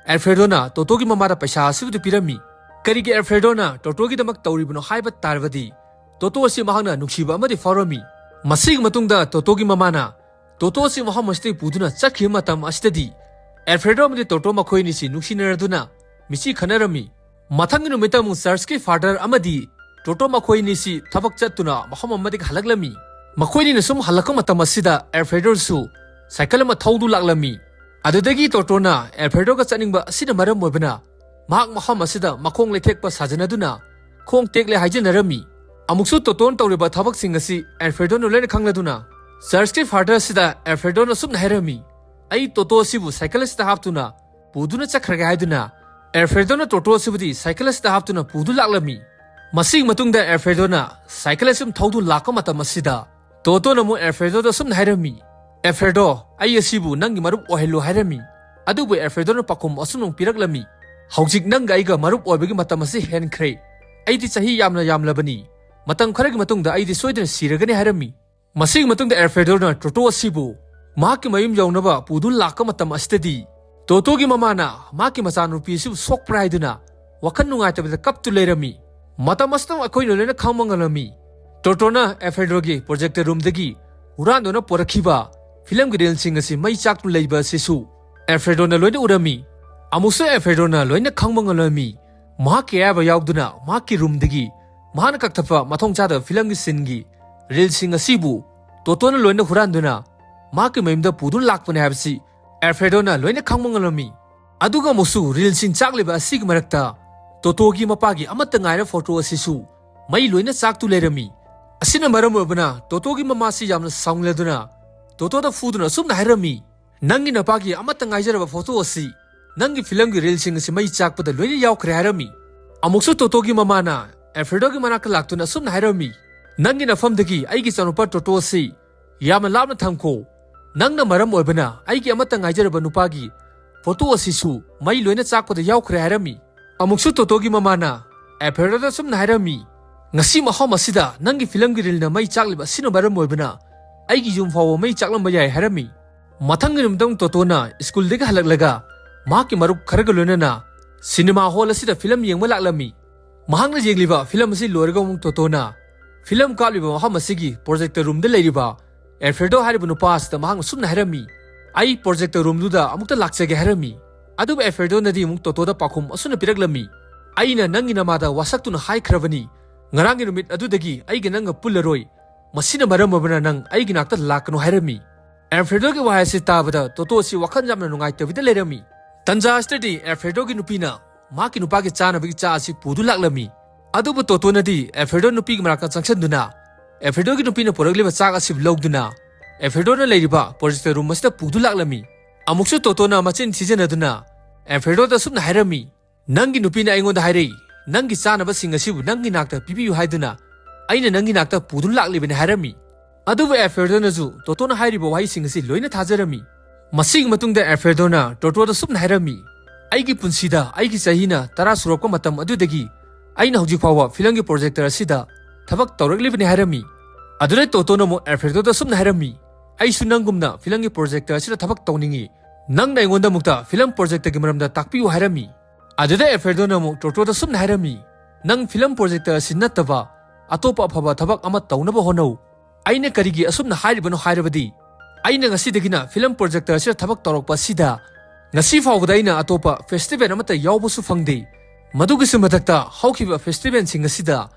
ꯑꯦꯜꯐ꯭ꯔꯦꯗꯣꯅ ꯇꯣꯇꯣꯒꯤ ꯃꯃꯥꯗ ꯄꯩꯁꯥ ꯑꯁꯤꯕꯨꯗꯤ ꯄꯤꯔꯝꯃꯤ꯫ ꯀꯔꯤꯒꯤ ꯑꯦꯜꯐ꯭ꯔꯦꯗꯣꯅ ꯇꯣꯇꯣꯒꯤꯗꯃꯛ ꯇꯧꯔꯤꯕꯅꯣ ꯍꯥꯏꯕ ꯇꯥꯔꯕꯗꯤ ꯇꯣꯇꯣ ꯑꯁꯤ ꯃꯍꯥꯛꯅ ꯅꯨꯡꯁꯤꯕ ꯑꯃꯗꯤ ꯐꯥꯎꯔꯝꯃꯤ꯫ ꯃꯁꯤꯒꯤ ꯃꯇꯨꯡꯗ ꯇꯣꯇꯣꯒꯤ ꯃꯃꯥꯅ ꯇꯣꯇꯣ ꯑꯁꯤ ꯃꯐꯝ ꯑꯁꯤꯗꯒꯤ ꯄꯨꯗꯨꯅ ꯆꯠꯈꯤꯕ ꯃꯇꯝ ꯑꯁꯤꯗꯗꯤ ꯑꯦꯜꯐ꯭ꯔꯦꯗꯣ ꯑꯃꯗꯤ ꯇꯣꯇꯣ ꯃꯈꯣꯏ ꯑꯅꯤꯁꯤ ꯅꯨꯡꯁꯤꯅꯔꯗꯨꯅ ꯃꯤꯠꯁꯤ ꯈꯟꯅꯔꯝꯃꯤ꯫ ꯃꯊꯪꯒꯤ ꯅꯨꯃꯤꯠꯇ ꯑꯃꯨꯛ ꯆꯔꯆꯀꯤ ꯐꯥꯗꯔ ꯑꯃꯗꯤ ꯇꯣꯇꯣ ꯃꯈꯣꯏ ꯑꯅꯤꯁꯤ ꯊꯕꯛ ꯆꯠꯇꯨꯅ ꯃꯐꯝ ꯑꯃꯗꯒꯤ ꯍꯜꯂꯛꯂꯝꯃꯤ꯫ ꯃꯈꯣꯏ ꯑꯅꯤꯅ ꯁꯨꯝ ꯍꯜꯂꯛꯄ ꯃꯇꯝ ꯑꯁꯤꯗ ꯑꯦꯜꯐ꯭ꯔꯦꯗꯣꯁꯨ ꯁꯥꯏꯀꯜ ꯑꯃ ꯊꯧꯗꯨ ꯂꯥꯛꯂꯝꯃꯤ꯫ ꯑꯗꯨꯗꯒꯤ ꯇꯣꯇꯣꯅ ꯑꯦꯜꯐ꯭ꯔꯦꯗꯣꯒ ꯆꯠꯅꯤꯡꯕ ꯑꯁꯤꯅ ꯃꯔꯝ ꯑꯣꯏꯕꯅ ꯃꯍꯥꯛ ꯃꯐꯝ ꯑꯁꯤꯗ ꯃꯈꯣꯡ ꯂꯩꯊꯦꯛꯄ ꯁꯥꯖꯅꯗꯨꯅ ꯈꯣꯡ ꯇꯦꯛꯂꯦ ꯍꯥꯏꯖꯅꯔꯝꯃꯤ꯫ ꯑꯃꯨꯛꯁꯨ ꯇꯣꯇꯣꯅ ꯇꯧꯔꯤꯕ ꯊꯕꯛꯁꯤꯡ ꯑꯁꯤ ꯑꯦꯜꯐ꯭ꯔꯦꯗꯣꯅ ꯂꯣꯏꯅ ꯈꯪꯂꯗꯨꯅ ꯆꯔꯆꯀꯤ ꯐꯥꯗꯔ ꯑꯁꯤꯗ ꯑꯦꯜꯐ꯭ꯔꯦꯗꯣꯅ ꯁꯨꯝꯅ ꯍꯥꯏꯔꯝꯃꯤ, "ꯑꯩ ꯇꯣꯇꯣ ꯑꯁꯤꯕꯨ ꯁꯥꯏꯀꯜ ꯑꯁꯤꯗ ꯍꯥꯞꯇꯨꯅ ꯄꯨꯗꯨꯅ ꯆꯠꯈ꯭ꯔꯒꯦ" ꯍꯥꯏꯗꯨꯅ ꯑꯦꯜꯐ꯭ꯔꯦꯗꯣꯅ ꯇꯣꯇꯣ ꯑꯁꯤꯕꯨꯗꯤ ꯁꯥꯏꯀꯜ ꯑꯁꯤꯗ ꯍꯥꯞꯇꯨꯅ ꯄꯨꯗꯨ ꯂꯥꯛꯂꯝꯃꯤ꯫ ꯃꯁꯤꯒꯤ ꯃꯇꯨꯡꯗ ꯑꯦꯜꯐ꯭ꯔꯦꯗꯣꯅ ꯁꯥꯏꯀꯜ ꯑꯁꯤ ꯊꯧꯗꯨ ꯂꯥꯛꯄ ꯃꯇꯝ ꯑꯁꯤꯗ ꯇꯣꯇꯣꯅ ꯑꯃꯨꯛ ꯑꯦꯜꯐ꯭ꯔꯦꯗꯣꯗ ꯑꯁꯨꯝꯅ ꯍꯥꯏꯔꯝꯃꯤ, "ꯑꯦꯜꯐ꯭ꯔꯦꯗꯣ, ꯑꯩ ꯑꯁꯤꯕꯨ ꯅꯪꯒꯤ ꯃꯔꯨꯞ ꯑꯣꯏꯍꯜꯂꯨ" ꯍꯥꯏꯔꯝꯃꯤ꯫ ꯑꯗꯨꯕꯨ ꯑꯦꯜꯐ꯭ꯔꯦꯗꯣꯅ ꯄꯥꯎꯈꯨꯝ ꯑꯁꯨꯝꯅ ꯄꯤꯔꯛꯂꯝꯃꯤ, "ꯍꯧꯖꯤꯛ ꯅꯪꯒ ꯑꯩꯒ ꯃꯔꯨꯞ ꯑꯣꯏꯕꯒꯤ ꯃꯇꯝ ꯑꯁꯤ ꯍꯦꯟꯈ꯭ꯔꯦ꯫ ꯑꯩꯗꯤ ꯆꯍꯤ ꯌꯥꯝꯅ ꯌꯥꯝꯂꯕꯅꯤ꯫ ꯃꯇꯝ ꯈꯔꯒꯤ ꯃꯇꯨꯡꯗ ꯑꯩꯗꯤ ꯁꯣꯏꯗꯅ ꯁꯤꯔꯒꯅꯤ" ꯍꯥꯏꯔꯝꯃꯤ꯫ ꯃꯁꯤꯒꯤ ꯃꯇꯨꯡꯗ ꯑꯦꯜꯐ꯭ꯔꯦꯗꯣꯅ ꯇꯣꯇꯣ ꯑꯁꯤꯕꯨ ꯃꯍꯥꯛꯀꯤ ꯃꯌꯨꯝ ꯌꯧꯅꯕ ꯄꯨꯗꯨꯅ ꯂꯥꯛꯄ ꯃꯇꯝ ꯑꯁꯤꯗꯗꯤ, ꯇꯣꯇꯣꯒꯤ ꯃꯃꯥꯅ ꯃꯍꯥꯛꯀꯤ ꯃꯆꯥꯅꯨꯄꯤ ꯑꯁꯤꯕꯨ ꯁꯣꯛꯄ꯭ꯔꯥ ꯍꯥꯏꯗꯨꯅ ꯋꯥꯈꯜ ꯅꯨꯡꯉꯥꯏꯇꯕꯗ ꯀꯞꯇꯨ ꯂꯩꯔꯝꯃꯤ꯫ ꯃꯇꯝ ꯑꯁꯤꯗ ꯑꯩꯈꯣꯏꯅ ꯂꯣꯏꯅ ꯈꯪꯕ ꯉꯝꯂꯝꯃꯤ꯫ ꯇꯣꯇꯣꯅ ꯑꯦꯜꯐ꯭ꯔꯦꯗꯣꯒꯤ ꯄ꯭ꯔꯣꯖꯦꯛꯇꯔ ꯔꯨꯝꯗꯒꯤ ꯍꯨꯔꯥꯟꯗꯨꯅ ꯄꯨꯔꯛꯈꯤꯕ ꯐꯤꯂꯝꯒꯤ ꯔꯤꯜꯁꯤꯡ ꯑꯁꯤ ꯃꯩ ꯆꯥꯛꯇꯨꯅ ꯂꯩꯕ ꯑꯁꯤꯁꯨ ꯑꯦꯜꯐ꯭ꯔꯦꯗꯣꯅ ꯂꯣꯏꯅ ꯎꯔꯝꯃꯤ꯫ ꯑꯃꯨꯛꯁꯨ ꯑꯦꯜꯐ꯭ꯔꯦꯗꯣꯅ ꯂꯣꯏꯅ ꯈꯪꯕ ꯉꯝꯂꯝꯃꯤ꯫ ꯃꯍꯥꯛꯀꯤ ꯑꯌꯥꯕ ꯌꯥꯎꯗꯨꯅ ꯃꯍꯥꯛꯀꯤ ꯔꯨꯝꯗꯒꯤ ꯃꯍꯥꯛꯅ ꯀꯛꯊꯠꯄ ꯃꯊꯣꯡ ꯆꯥꯗꯕ ꯐꯤꯂꯝꯒꯤ ꯁꯤꯟꯒꯤ ꯔꯤꯜꯁꯤꯡ ꯑꯁꯤꯕꯨ ꯇꯣꯇꯣꯅ ꯂꯣꯏꯅ ꯍꯨꯔꯥꯟꯗꯨꯅ ꯃꯍꯥꯛꯀꯤ ꯃꯌꯨꯝꯗ ꯄꯨꯗꯨꯅ ꯂꯥꯛꯄꯅꯤ ꯍꯥꯏꯕꯁꯤ ꯑꯦꯜꯐ꯭ꯔꯦꯗꯣꯅ ꯂꯣꯏꯅ ꯈꯪꯕ ꯉꯝꯂꯝꯃꯤ꯫ ꯑꯗꯨꯒ ꯑꯃꯨꯛꯁꯨ ꯔꯤꯜꯁꯤꯡ ꯆꯥꯛꯂꯤꯕ ꯑꯁꯤꯒꯤ ꯃꯔꯛꯇ ꯇꯣꯇꯣꯒꯤ ꯃꯄꯥꯒꯤ ꯑꯃꯠꯇ ꯉꯥꯏꯔꯕ ꯐꯣꯇꯣ ꯑꯁꯤꯁꯨ ꯃꯩ ꯂꯣꯏꯅ ꯆꯥꯛꯇꯨ ꯂꯩꯔꯝꯃꯤ꯫ ꯑꯁꯤꯅ ꯃꯔꯝ ꯑꯣꯏꯕꯅ ꯇꯣꯇꯣꯒꯤ ꯃꯃꯥꯁꯤ ꯌꯥꯝꯅ ꯁꯥꯎꯅꯤꯡꯂꯗꯨꯅ ꯇꯣꯇꯣꯗ ꯐꯨꯗꯨꯅ ꯑꯁꯨꯝꯅ ꯍꯥꯏꯔꯝꯃꯤ, "ꯅꯪꯒꯤ ꯅꯄꯥꯒꯤ ꯑꯃꯠꯇ ꯉꯥꯏꯖꯔꯕ ꯐꯣꯇꯣ ꯑꯁꯤ ꯅꯪꯒꯤ ꯐꯤꯂꯝꯒꯤ ꯔꯤꯜꯁꯤꯡ ꯑꯁꯤ ꯃꯩ ꯆꯥꯛꯄꯗ ꯂꯣꯏꯅ ꯌꯥꯎꯈ꯭ꯔꯦ" ꯍꯥꯏꯔꯝꯃꯤ꯫ ꯑꯃꯨꯛꯁꯨ ꯇꯣꯇꯣꯒꯤ ꯃꯃꯥꯅ ꯑꯦꯜꯐ꯭ꯔꯦꯗꯣꯒꯤ ꯃꯅꯥꯛꯇ ꯂꯥꯛꯇꯨꯅ ꯑꯁꯨꯝꯅ ꯍꯥꯏꯔꯝꯃꯤ, "ꯅꯪꯒꯤ ꯅꯐꯝꯗꯒꯤ ꯑꯩꯒꯤ ꯏꯆꯥꯅꯨꯄꯥ ꯇꯣꯇꯣ ꯑꯁꯤ ꯌꯥꯝꯅ ꯂꯥꯞꯅ ꯊꯝꯈꯣ꯫ ꯅꯪꯅ ꯃꯔꯝ ꯑꯣꯏꯕꯅ ꯑꯩꯒꯤ ꯑꯃꯠꯇ ꯉꯥꯏꯖꯔꯕ ꯅꯨꯄꯥꯒꯤ ꯐꯣꯇꯣ ꯑꯁꯤꯁꯨ ꯃꯩ ꯂꯣꯏꯅ ꯆꯥꯛꯄꯗ ꯌꯥꯎꯈ꯭ꯔꯦ" ꯍꯥꯏꯔꯝꯃꯤ꯫ ꯑꯃꯨꯛꯁꯨ ꯇꯣꯇꯣꯒꯤ ꯃꯃꯥꯅ ꯑꯦꯜꯐ꯭ꯔꯦꯗꯣꯗ ꯑꯁꯨꯝꯅ ꯍꯥꯏꯔꯝꯃꯤ, "ꯉꯁꯤ ꯃꯐꯝ ꯑꯁꯤꯗ ꯅꯪꯒꯤ ꯐꯤꯂꯝꯒꯤ ꯔꯤꯜꯅ ꯃꯩ ꯆꯥꯛꯂꯤꯕ ꯑꯁꯤꯅ ꯃꯔꯝ ꯑꯣꯏꯕꯅ ꯑꯩꯒꯤ ꯌꯨꯝ ꯐꯥꯎꯕ ꯃꯩ ꯆꯥꯛꯂꯝꯕ ꯌꯥꯏ" ꯍꯥꯏꯔꯝꯃꯤ꯫ ꯃꯊꯪꯒꯤ ꯅꯨꯃꯤꯠꯇ ꯑꯃꯨꯛ ꯇꯣꯇꯣꯅ ꯁ꯭ꯀꯨꯜꯗꯒꯤ ꯍꯜꯂꯛꯂꯒ ꯃꯍꯥꯛꯀꯤ ꯃꯔꯨꯞ ꯈꯔꯒ ꯂꯣꯏꯅꯅ ꯁꯤꯅꯦꯃꯥ ꯍꯣꯜ ꯑꯁꯤꯗ ꯐꯤꯂꯝ ꯌꯦꯡꯕ ꯂꯥꯛꯂꯝꯃꯤ꯫ ꯃꯍꯥꯛꯅ ꯌꯦꯡꯂꯤꯕ ꯐꯤꯂꯝ ꯑꯁꯤ ꯂꯣꯏꯔꯒ ꯑꯃꯨꯛ ꯇꯣꯇꯣꯅ ꯐꯤꯂꯝ ꯀꯥꯞꯂꯤꯕ ꯃꯐꯝ ꯑꯁꯤꯒꯤ ꯄ꯭ꯔꯣꯖꯦꯛꯇꯔ ꯔꯨꯝꯗ ꯂꯩꯔꯤꯕ ꯑꯦꯜꯐ꯭ꯔꯦꯗꯣ ꯍꯥꯏꯔꯤꯕ ꯅꯨꯄꯥ ꯑꯁꯤꯗ ꯃꯍꯥꯛꯅ ꯁꯨꯝꯅ ꯍꯥꯏꯔꯝꯃꯤ, "ꯑꯩ ꯄ꯭ꯔꯣꯖꯦꯛꯇꯔ ꯔꯨꯝꯗꯨꯗ ꯑꯃꯨꯛꯇ ꯂꯥꯛꯆꯒꯦ" ꯍꯥꯏꯔꯝꯃꯤ꯫ ꯑꯗꯨꯕꯨ ꯑꯦꯜꯐ꯭ꯔꯦꯗꯣꯅꯗꯤ ꯑꯃꯨꯛ ꯇꯣꯇꯣꯗ ꯄꯥꯎꯈꯨꯝ ꯑꯁꯨꯝꯅ ꯄꯤꯔꯛꯂꯝꯃꯤ, "ꯑꯩꯅ ꯅꯪꯒꯤ ꯅꯃꯥꯗ ꯋꯥꯁꯛꯇꯨꯅ ꯍꯥꯏꯈ꯭ꯔꯕꯅꯤ, ꯉꯔꯥꯡꯒꯤ ꯅꯨꯃꯤꯠ ꯑꯗꯨꯗꯒꯤ ꯑꯩꯒ ꯅꯪꯒ ꯄꯨꯜꯂꯔꯣꯏ꯫ ꯃꯁꯤꯅ ꯃꯔꯝ ꯑꯣꯏꯕꯅ ꯅꯪ ꯑꯩꯒꯤ ꯅꯥꯛꯇ ꯂꯥꯛꯀꯅꯨ" ꯍꯥꯏꯔꯝꯃꯤ꯫ ꯑꯦꯜꯐ꯭ꯔꯦꯗꯣꯒꯤ ꯋꯥꯍꯩ ꯑꯁꯤ ꯇꯥꯕꯗ ꯇꯣꯇꯣ ꯑꯁꯤ ꯋꯥꯈꯜ ꯌꯥꯝꯅ ꯅꯨꯡꯉꯥꯏꯇꯕꯤꯗ ꯂꯩꯔꯝꯃꯤ꯫ ꯇꯟꯖꯥ ꯑꯁꯤꯗꯗꯤ ꯑꯦꯜꯐ꯭ꯔꯦꯗꯣꯒꯤ ꯅꯨꯄꯤꯅ ꯃꯍꯥꯛꯀꯤ ꯅꯨꯄꯥꯒꯤ ꯆꯥꯅꯕꯒꯤ ꯆꯥ ꯑꯁꯤ ꯄꯨꯗꯨꯅ ꯂꯥꯛꯂꯝꯃꯤ꯫ ꯑꯗꯨꯕꯨ ꯇꯣꯇꯣꯅꯗꯤ ꯑꯦꯜꯐ꯭ꯔꯦꯗꯣ ꯅꯨꯄꯤꯒꯤ ꯃꯅꯥꯛꯇ ꯆꯪꯁꯤꯟꯗꯨꯅ ꯑꯦꯜꯐ꯭ꯔꯦꯗꯣꯒꯤ ꯅꯨꯄꯤꯅ ꯄꯨꯔꯛꯂꯤꯕ ꯆꯥꯛ ꯑꯁꯤ ꯂꯧꯗꯨꯅ ꯑꯦꯜꯐ꯭ꯔꯦꯗꯣꯅ ꯂꯩꯔꯤꯕ ꯄ꯭ꯔꯣꯖꯦꯛꯇꯔ ꯔꯨꯝ ꯑꯁꯤꯗ ꯄꯨꯗꯨꯅ ꯂꯥꯛꯂꯝꯃꯤ꯫ ꯑꯃꯨꯛꯁꯨ ꯇꯣꯇꯣꯅ ꯃꯆꯤꯟ ꯊꯤꯖꯤꯟꯅꯗꯨꯅ ꯑꯦꯜꯐ꯭ꯔꯦꯗꯣꯗ ꯑꯁꯨꯝꯅ ꯍꯥꯏꯔꯝꯃꯤ, "ꯅꯪꯒꯤ ꯅꯨꯄꯤꯅ ꯑꯩꯉꯣꯟꯗ ꯍꯥꯏꯔꯛꯏ, ꯅꯪꯒꯤ ꯆꯥꯅꯕꯁꯤꯡ ꯑꯁꯤꯕꯨ ꯅꯪꯒꯤ ꯅꯥꯛꯇ ꯄꯤꯕꯤꯌꯨ ꯍꯥꯏꯗꯨꯅ ꯑꯩꯅ ꯅꯪꯒꯤ ꯅꯥꯛꯇ ꯄꯨꯗꯨꯅ ꯂꯥꯛꯂꯤꯕꯅꯤ" ꯍꯥꯏꯔꯝꯃꯤ꯫ ꯑꯗꯨꯕꯨ ꯑꯦꯜꯐ꯭ꯔꯦꯗꯣꯅꯁꯨ ꯇꯣꯇꯣꯅ ꯍꯥꯏꯔꯤꯕ ꯋꯥꯍꯩꯁꯤꯡ ꯑꯁꯤ ꯂꯣꯏꯅ ꯊꯥꯖꯔꯝꯃꯤ꯫ ꯃꯁꯤꯒꯤ ꯃꯇꯨꯡꯗ ꯑꯦꯜꯐ꯭ꯔꯦꯗꯣꯅ ꯇꯣꯇꯣꯗ ꯁꯨꯝꯅ ꯍꯥꯏꯔꯝꯃꯤ, "ꯑꯩꯒꯤ ꯄꯨꯟꯁꯤꯗ ꯑꯩꯒꯤ ꯆꯍꯤꯅ ꯇꯔꯥ ꯁꯨꯔꯛꯄ ꯃꯇꯝ ꯑꯗꯨꯗꯒꯤ ꯑꯩꯅ ꯍꯧꯖꯤꯛ ꯐꯥꯎꯕ ꯐꯤꯂꯝꯒꯤ ꯄ꯭ꯔꯣꯖꯦꯛꯇꯔ ꯑꯁꯤꯗ ꯊꯕꯛ ꯇꯧꯔꯛꯂꯤꯕꯅꯤ" ꯍꯥꯏꯔꯝꯃꯤ꯫ ꯑꯗꯨꯗꯩ ꯇꯣꯇꯣꯅ ꯑꯃꯨꯛ ꯑꯦꯜꯐ꯭ꯔꯦꯗꯣꯗ ꯑꯁꯨꯝꯅ ꯍꯥꯏꯔꯝꯃꯤ, "ꯑꯩꯁꯨ ꯅꯪꯒꯨꯝꯅ ꯐꯤꯂꯝꯒꯤ ꯄ꯭ꯔꯣꯖꯦꯛꯇꯔ ꯑꯁꯤꯗ ꯊꯕꯛ ꯇꯧꯅꯤꯡꯏ꯫ ꯅꯪꯅ ꯑꯩꯉꯣꯟꯗ ꯑꯃꯨꯛꯇ ꯐꯤꯂꯝ ꯄ꯭ꯔꯣꯖꯦꯛꯇꯔꯒꯤ ꯃꯔꯝꯗ ꯇꯥꯛꯄꯤꯌꯨ" ꯍꯥꯏꯔꯝꯃꯤ꯫ ꯑꯗꯨꯗ ꯑꯦꯜꯐ꯭ꯔꯦꯗꯣꯅ ꯑꯃꯨꯛ ꯇꯣꯇꯣꯗ ꯑꯁꯨꯝꯅ ꯍꯥꯏꯔꯝꯃꯤ, "ꯅꯪ ꯐꯤꯂꯝ ꯄ꯭ꯔꯣꯖꯦꯛꯇꯔ ꯑꯁꯤ ꯅꯠꯇꯕ ꯑꯇꯣꯞꯄ ꯑꯐꯕ ꯊꯕꯛ ꯑꯃ ꯇꯧꯅꯕ ꯍꯣꯠꯅꯧ꯫ ꯑꯩꯅ ꯀꯔꯤꯒꯤ ꯑꯁꯨꯝꯅ ꯍꯥꯏꯔꯤꯕꯅꯣ ꯍꯥꯏꯔꯕꯗꯤ, ꯑꯩꯅ ꯉꯁꯤꯗꯒꯤꯅ ꯐꯤꯂꯝ ꯄ꯭ꯔꯣꯖꯦꯛꯇꯔ ꯑꯁꯤꯗ ꯊꯕꯛ ꯇꯧꯔꯛꯄ ꯑꯁꯤꯗ ꯉꯁꯤ ꯐꯥꯎꯕꯗ ꯑꯩꯅ ꯑꯇꯣꯞꯄ ꯐꯦꯁꯇꯤꯚꯦꯜ ꯑꯃꯠꯇ ꯌꯥꯎꯕꯁꯨ ꯐꯪꯗꯦ꯫ ꯃꯗꯨꯒꯤꯁꯨ ꯃꯊꯛꯇ ꯍꯧꯈꯤꯕ ꯐꯦꯁꯇꯤꯚꯦꯜꯁꯤꯡ ꯑꯁꯤꯗ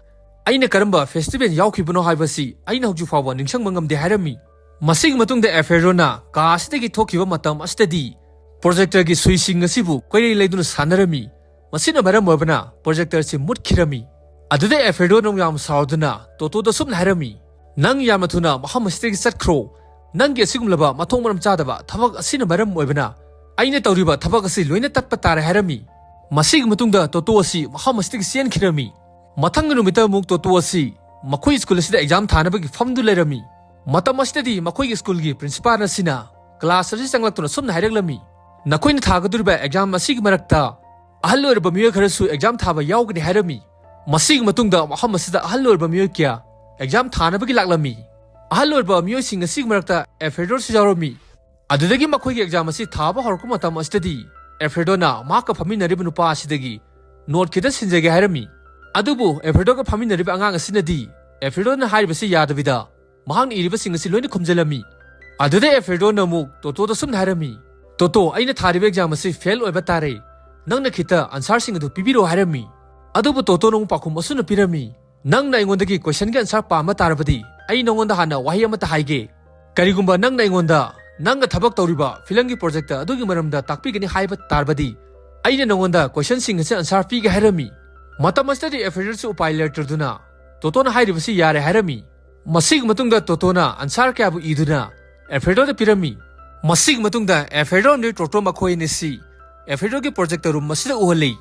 ꯑꯩꯅ ꯀꯔꯝꯕ ꯐꯦꯁꯇꯤꯚꯦꯜ ꯌꯥꯎꯈꯤꯕꯅꯣ ꯍꯥꯏꯕꯁꯤ ꯑꯩꯅ ꯍꯧꯖꯤꯛ ꯐꯥꯎꯕ ꯅꯤꯡꯁꯤꯡꯕ ꯉꯝꯗꯦ" ꯍꯥꯏꯔꯝꯃꯤ꯫ ꯃꯁꯤꯒꯤ ꯃꯇꯨꯡꯗ ꯑꯦꯜꯐ꯭ꯔꯦꯗꯣꯅ ꯀꯥ ꯑꯁꯤꯗꯒꯤ ꯊꯣꯛꯈꯤꯕ ꯃꯇꯝ ꯑꯁꯤꯗꯗꯤ ꯄ꯭ꯔꯣꯖꯦꯛꯇꯔꯒꯤ ꯁꯨꯏꯁꯤꯡ ꯑꯁꯤꯕꯨ ꯀꯣꯏꯂꯩ ꯂꯩꯗꯨꯅ ꯁꯥꯟꯅꯔꯝꯃꯤ꯫ ꯃꯁꯤꯅ ꯃꯔꯝ ꯑꯣꯏꯕꯅ ꯄ꯭ꯔꯣꯖꯦꯛꯇꯔꯁꯤ ꯃꯨꯠꯈꯤꯔꯝꯃꯤ꯫ ꯑꯗꯨꯗ ꯑꯦꯜꯐ꯭ꯔꯦꯗꯣꯅ ꯑꯃꯨꯛ ꯌꯥꯝ ꯁꯥꯎꯗꯨꯅ ꯇꯣꯇꯣꯗ ꯁꯨꯝꯅ ꯍꯥꯏꯔꯝꯃꯤ, "ꯅꯪ ꯌꯥꯝꯅ ꯊꯨꯅ ꯃꯐꯝ ꯑꯁꯤꯗꯒꯤ ꯆꯠꯈ꯭ꯔꯣ꯫ ꯅꯪꯒꯤ ꯑꯁꯤꯒꯨꯝꯂꯕ ꯃꯊꯣꯡ ꯃꯔꯝ ꯆꯥꯗꯕ ꯊꯕꯛ ꯑꯁꯤꯅ ꯃꯔꯝ ꯑꯣꯏꯕꯅ ꯑꯩꯅ ꯇꯧꯔꯤꯕ ꯊꯕꯛ ꯑꯁꯤ ꯂꯣꯏꯅ ꯇꯠꯄ ꯇꯥꯔꯦ" ꯍꯥꯏꯔꯝꯃꯤ꯫ ꯃꯁꯤꯒꯤ ꯃꯇꯨꯡꯗ ꯇꯣꯇꯣ ꯑꯁꯤ ꯃꯐꯝ ꯑꯁꯤꯗꯒꯤ ꯆꯦꯟꯈꯤꯔꯝꯃꯤ꯫ ꯃꯊꯪꯒꯤ ꯅꯨꯃꯤꯠꯇ ꯑꯃꯨꯛ ꯇꯣꯇꯣ ꯑꯁꯤ ꯃꯈꯣꯏ ꯁ꯭ꯀꯨꯜ ꯑꯁꯤꯗ ꯑꯦꯛꯖꯥꯝ ꯊꯥꯅꯕꯒꯤ ꯐꯝꯗꯨ ꯂꯩꯔꯝꯃꯤ꯫ ꯃꯇꯝ ꯑꯁꯤꯗꯗꯤ ꯃꯈꯣꯏꯒꯤ ꯁ꯭ꯀꯨꯜꯒꯤ ꯄ꯭ꯔꯤꯟꯁꯤꯄꯥꯜ ꯑꯁꯤꯅ ꯀ꯭ꯂꯥꯁ ꯑꯁꯤ ꯆꯪꯂꯛꯇꯨꯅ ꯁꯨꯝꯅ ꯍꯥꯏꯔꯛꯂꯝꯃꯤ, "ꯅꯈꯣꯏꯅ ꯊꯥꯒꯗꯧꯔꯤꯕ ꯑꯦꯛꯖꯥꯝ ꯑꯁꯤꯒꯤ ꯃꯔꯛꯇ ꯑꯍꯜ ꯑꯣꯏꯔꯕ ꯃꯤꯑꯣꯏ ꯈꯔꯁꯨ ꯑꯦꯛꯖꯥꯝ ꯊꯥꯕ ꯌꯥꯎꯒꯅꯤ" ꯍꯥꯏꯔꯝꯃꯤ꯫ ꯃꯁꯤꯒꯤ ꯃꯇꯨꯡꯗ ꯃꯐꯝ ꯑꯁꯤꯗ ꯑꯍꯜ ꯑꯣꯏꯔꯕ ꯃꯤꯑꯣꯏ ꯀꯌꯥ ꯑꯦꯛꯖꯥꯝ ꯊꯥꯅꯕꯒꯤ ꯂꯥꯛꯂꯝꯃꯤ꯫ ꯑꯍꯜ ꯑꯣꯏꯔꯕ ꯃꯤꯑꯣꯏꯁꯤꯡ ꯑꯁꯤꯒꯤ ꯃꯔꯛꯇ ꯑꯦꯜꯐ꯭ꯔꯦꯗꯣꯁꯨ ꯌꯥꯎꯔꯝꯃꯤ꯫ ꯑꯗꯨꯗꯒꯤ ꯃꯈꯣꯏꯒꯤ ꯑꯦꯛꯖꯥꯝ ꯑꯁꯤ ꯊꯥꯕ ꯍꯧꯔꯛꯄ ꯃꯇꯝ ꯑꯁꯤꯗꯗꯤ ꯑꯦꯜꯐ꯭ꯔꯦꯗꯣꯅ ꯃꯍꯥꯛꯀ ꯐꯝꯃꯤꯟꯅꯔꯤꯕ ꯅꯨꯄꯥ ꯑꯁꯤꯗꯒꯤ ꯅꯣꯠ ꯈꯤꯇ ꯁꯤꯟꯖꯒꯦ ꯍꯥꯏꯔꯝꯃꯤ꯫ ꯑꯗꯨꯕꯨ ꯑꯦꯜꯐ꯭ꯔꯦꯗꯣꯒ ꯐꯝꯃꯤꯟꯅꯔꯤꯕ ꯑꯉꯥꯡ ꯑꯁꯤꯅꯗꯤ ꯑꯦꯜꯐ꯭ꯔꯦꯗꯣꯅ ꯍꯥꯏꯔꯤꯕꯁꯤ ꯌꯥꯗꯕꯤꯗ ꯃꯍꯥꯛꯅ ꯏꯔꯤꯕꯁꯤꯡ ꯑꯁꯤ ꯂꯣꯏꯅ ꯈꯨꯝꯖꯤꯜꯂꯝꯃꯤ꯫ ꯑꯗꯨꯗ ꯑꯦꯜꯐ꯭ꯔꯦꯗꯣꯅ ꯑꯃꯨꯛ ꯇꯣꯇꯣꯗ ꯁꯨꯝꯅ ꯍꯥꯏꯔꯝꯃꯤ, "ꯇꯣꯇꯣ, ꯑꯩꯅ ꯊꯥꯔꯤꯕ ꯑꯦꯛꯖꯥꯝ ꯑꯁꯤ ꯐꯦꯜ ꯑꯣꯏꯕ ꯇꯥꯔꯦ꯫ ꯅꯪꯅ ꯈꯤꯇ ꯑꯟꯁꯥꯔꯁꯤꯡ ꯑꯗꯨ ꯄꯤꯕꯤꯔꯛꯑꯣ" ꯍꯥꯏꯔꯝꯃꯤ꯫ ꯑꯗꯨꯕꯨ ꯇꯣꯇꯣꯅ ꯑꯃꯨꯛ ꯄꯥꯎꯈꯨꯝ ꯑꯁꯨꯝꯅ ꯄꯤꯔꯝꯃꯤ, "ꯅꯪꯅ ꯑꯩꯉꯣꯟꯗꯒꯤ ꯀꯣꯏꯁꯟꯒꯤ ꯑꯟꯁꯥꯔ ꯄꯥꯝꯕ ꯇꯥꯔꯕꯗꯤ ꯑꯩ ꯅꯉꯣꯟꯗ ꯍꯥꯟꯅ ꯋꯥꯍꯩ ꯑꯃꯠꯇ ꯍꯥꯏꯒꯦ꯫ ꯀꯔꯤꯒꯨꯝꯕ ꯅꯪꯅ ꯑꯩꯉꯣꯟꯗ ꯅꯪꯒ ꯊꯕꯛ ꯇꯧꯔꯤꯕ ꯐꯤꯂꯝꯒꯤ ꯄ꯭ꯔꯣꯖꯦꯛꯇ ꯑꯗꯨꯒꯤ ꯃꯔꯝꯗ ꯇꯥꯛꯄꯤꯒꯅꯤ ꯍꯥꯏꯕ ꯇꯥꯔꯕꯗꯤ ꯑꯩꯅ ꯅꯉꯣꯟꯗ ꯀꯣꯏꯁꯟꯁꯤꯡ ꯑꯁꯤ ꯑꯟꯁꯥꯔ ꯄꯤꯒꯦ" ꯍꯥꯏꯔꯝꯃꯤ꯫ ꯃꯇꯝ ꯑꯁꯤꯗꯗꯤ ꯑꯦꯜꯐ꯭ꯔꯦꯗꯁꯨ ꯎꯄꯥꯏ ꯂꯩꯔꯛꯇ꯭ꯔꯗꯨꯅ ꯇꯣꯇꯣꯅ ꯍꯥꯏꯔꯤꯕꯁꯤ ꯌꯥꯔꯦ ꯍꯥꯏꯔꯝꯃꯤ꯫ ꯃꯁꯤꯒꯤ ꯃꯇꯨꯡꯗ ꯇꯣꯇꯣꯅ ꯑꯟꯁꯥꯔ ꯀꯌꯥꯕꯨ ꯏꯗꯨꯅ ꯑꯦꯜꯐ꯭ꯔꯦꯗꯣꯗ ꯄꯤꯔꯝꯃꯤ꯫ ꯃꯁꯤꯒꯤ ꯃꯇꯨꯡꯗ ꯑꯦꯜꯐ꯭ꯔꯦꯗꯣ ꯑꯃꯗꯤ ꯇꯣꯇꯣ ꯃꯈꯣꯏ ꯑꯅꯤ ꯑꯁꯤ ꯑꯦꯜꯐ꯭ꯔꯦꯗꯣꯒꯤ ꯄ꯭ꯔꯣꯖꯦꯛꯇ ꯔꯨꯝ ꯑꯁꯤꯗ ꯎꯍꯜꯂꯤ꯫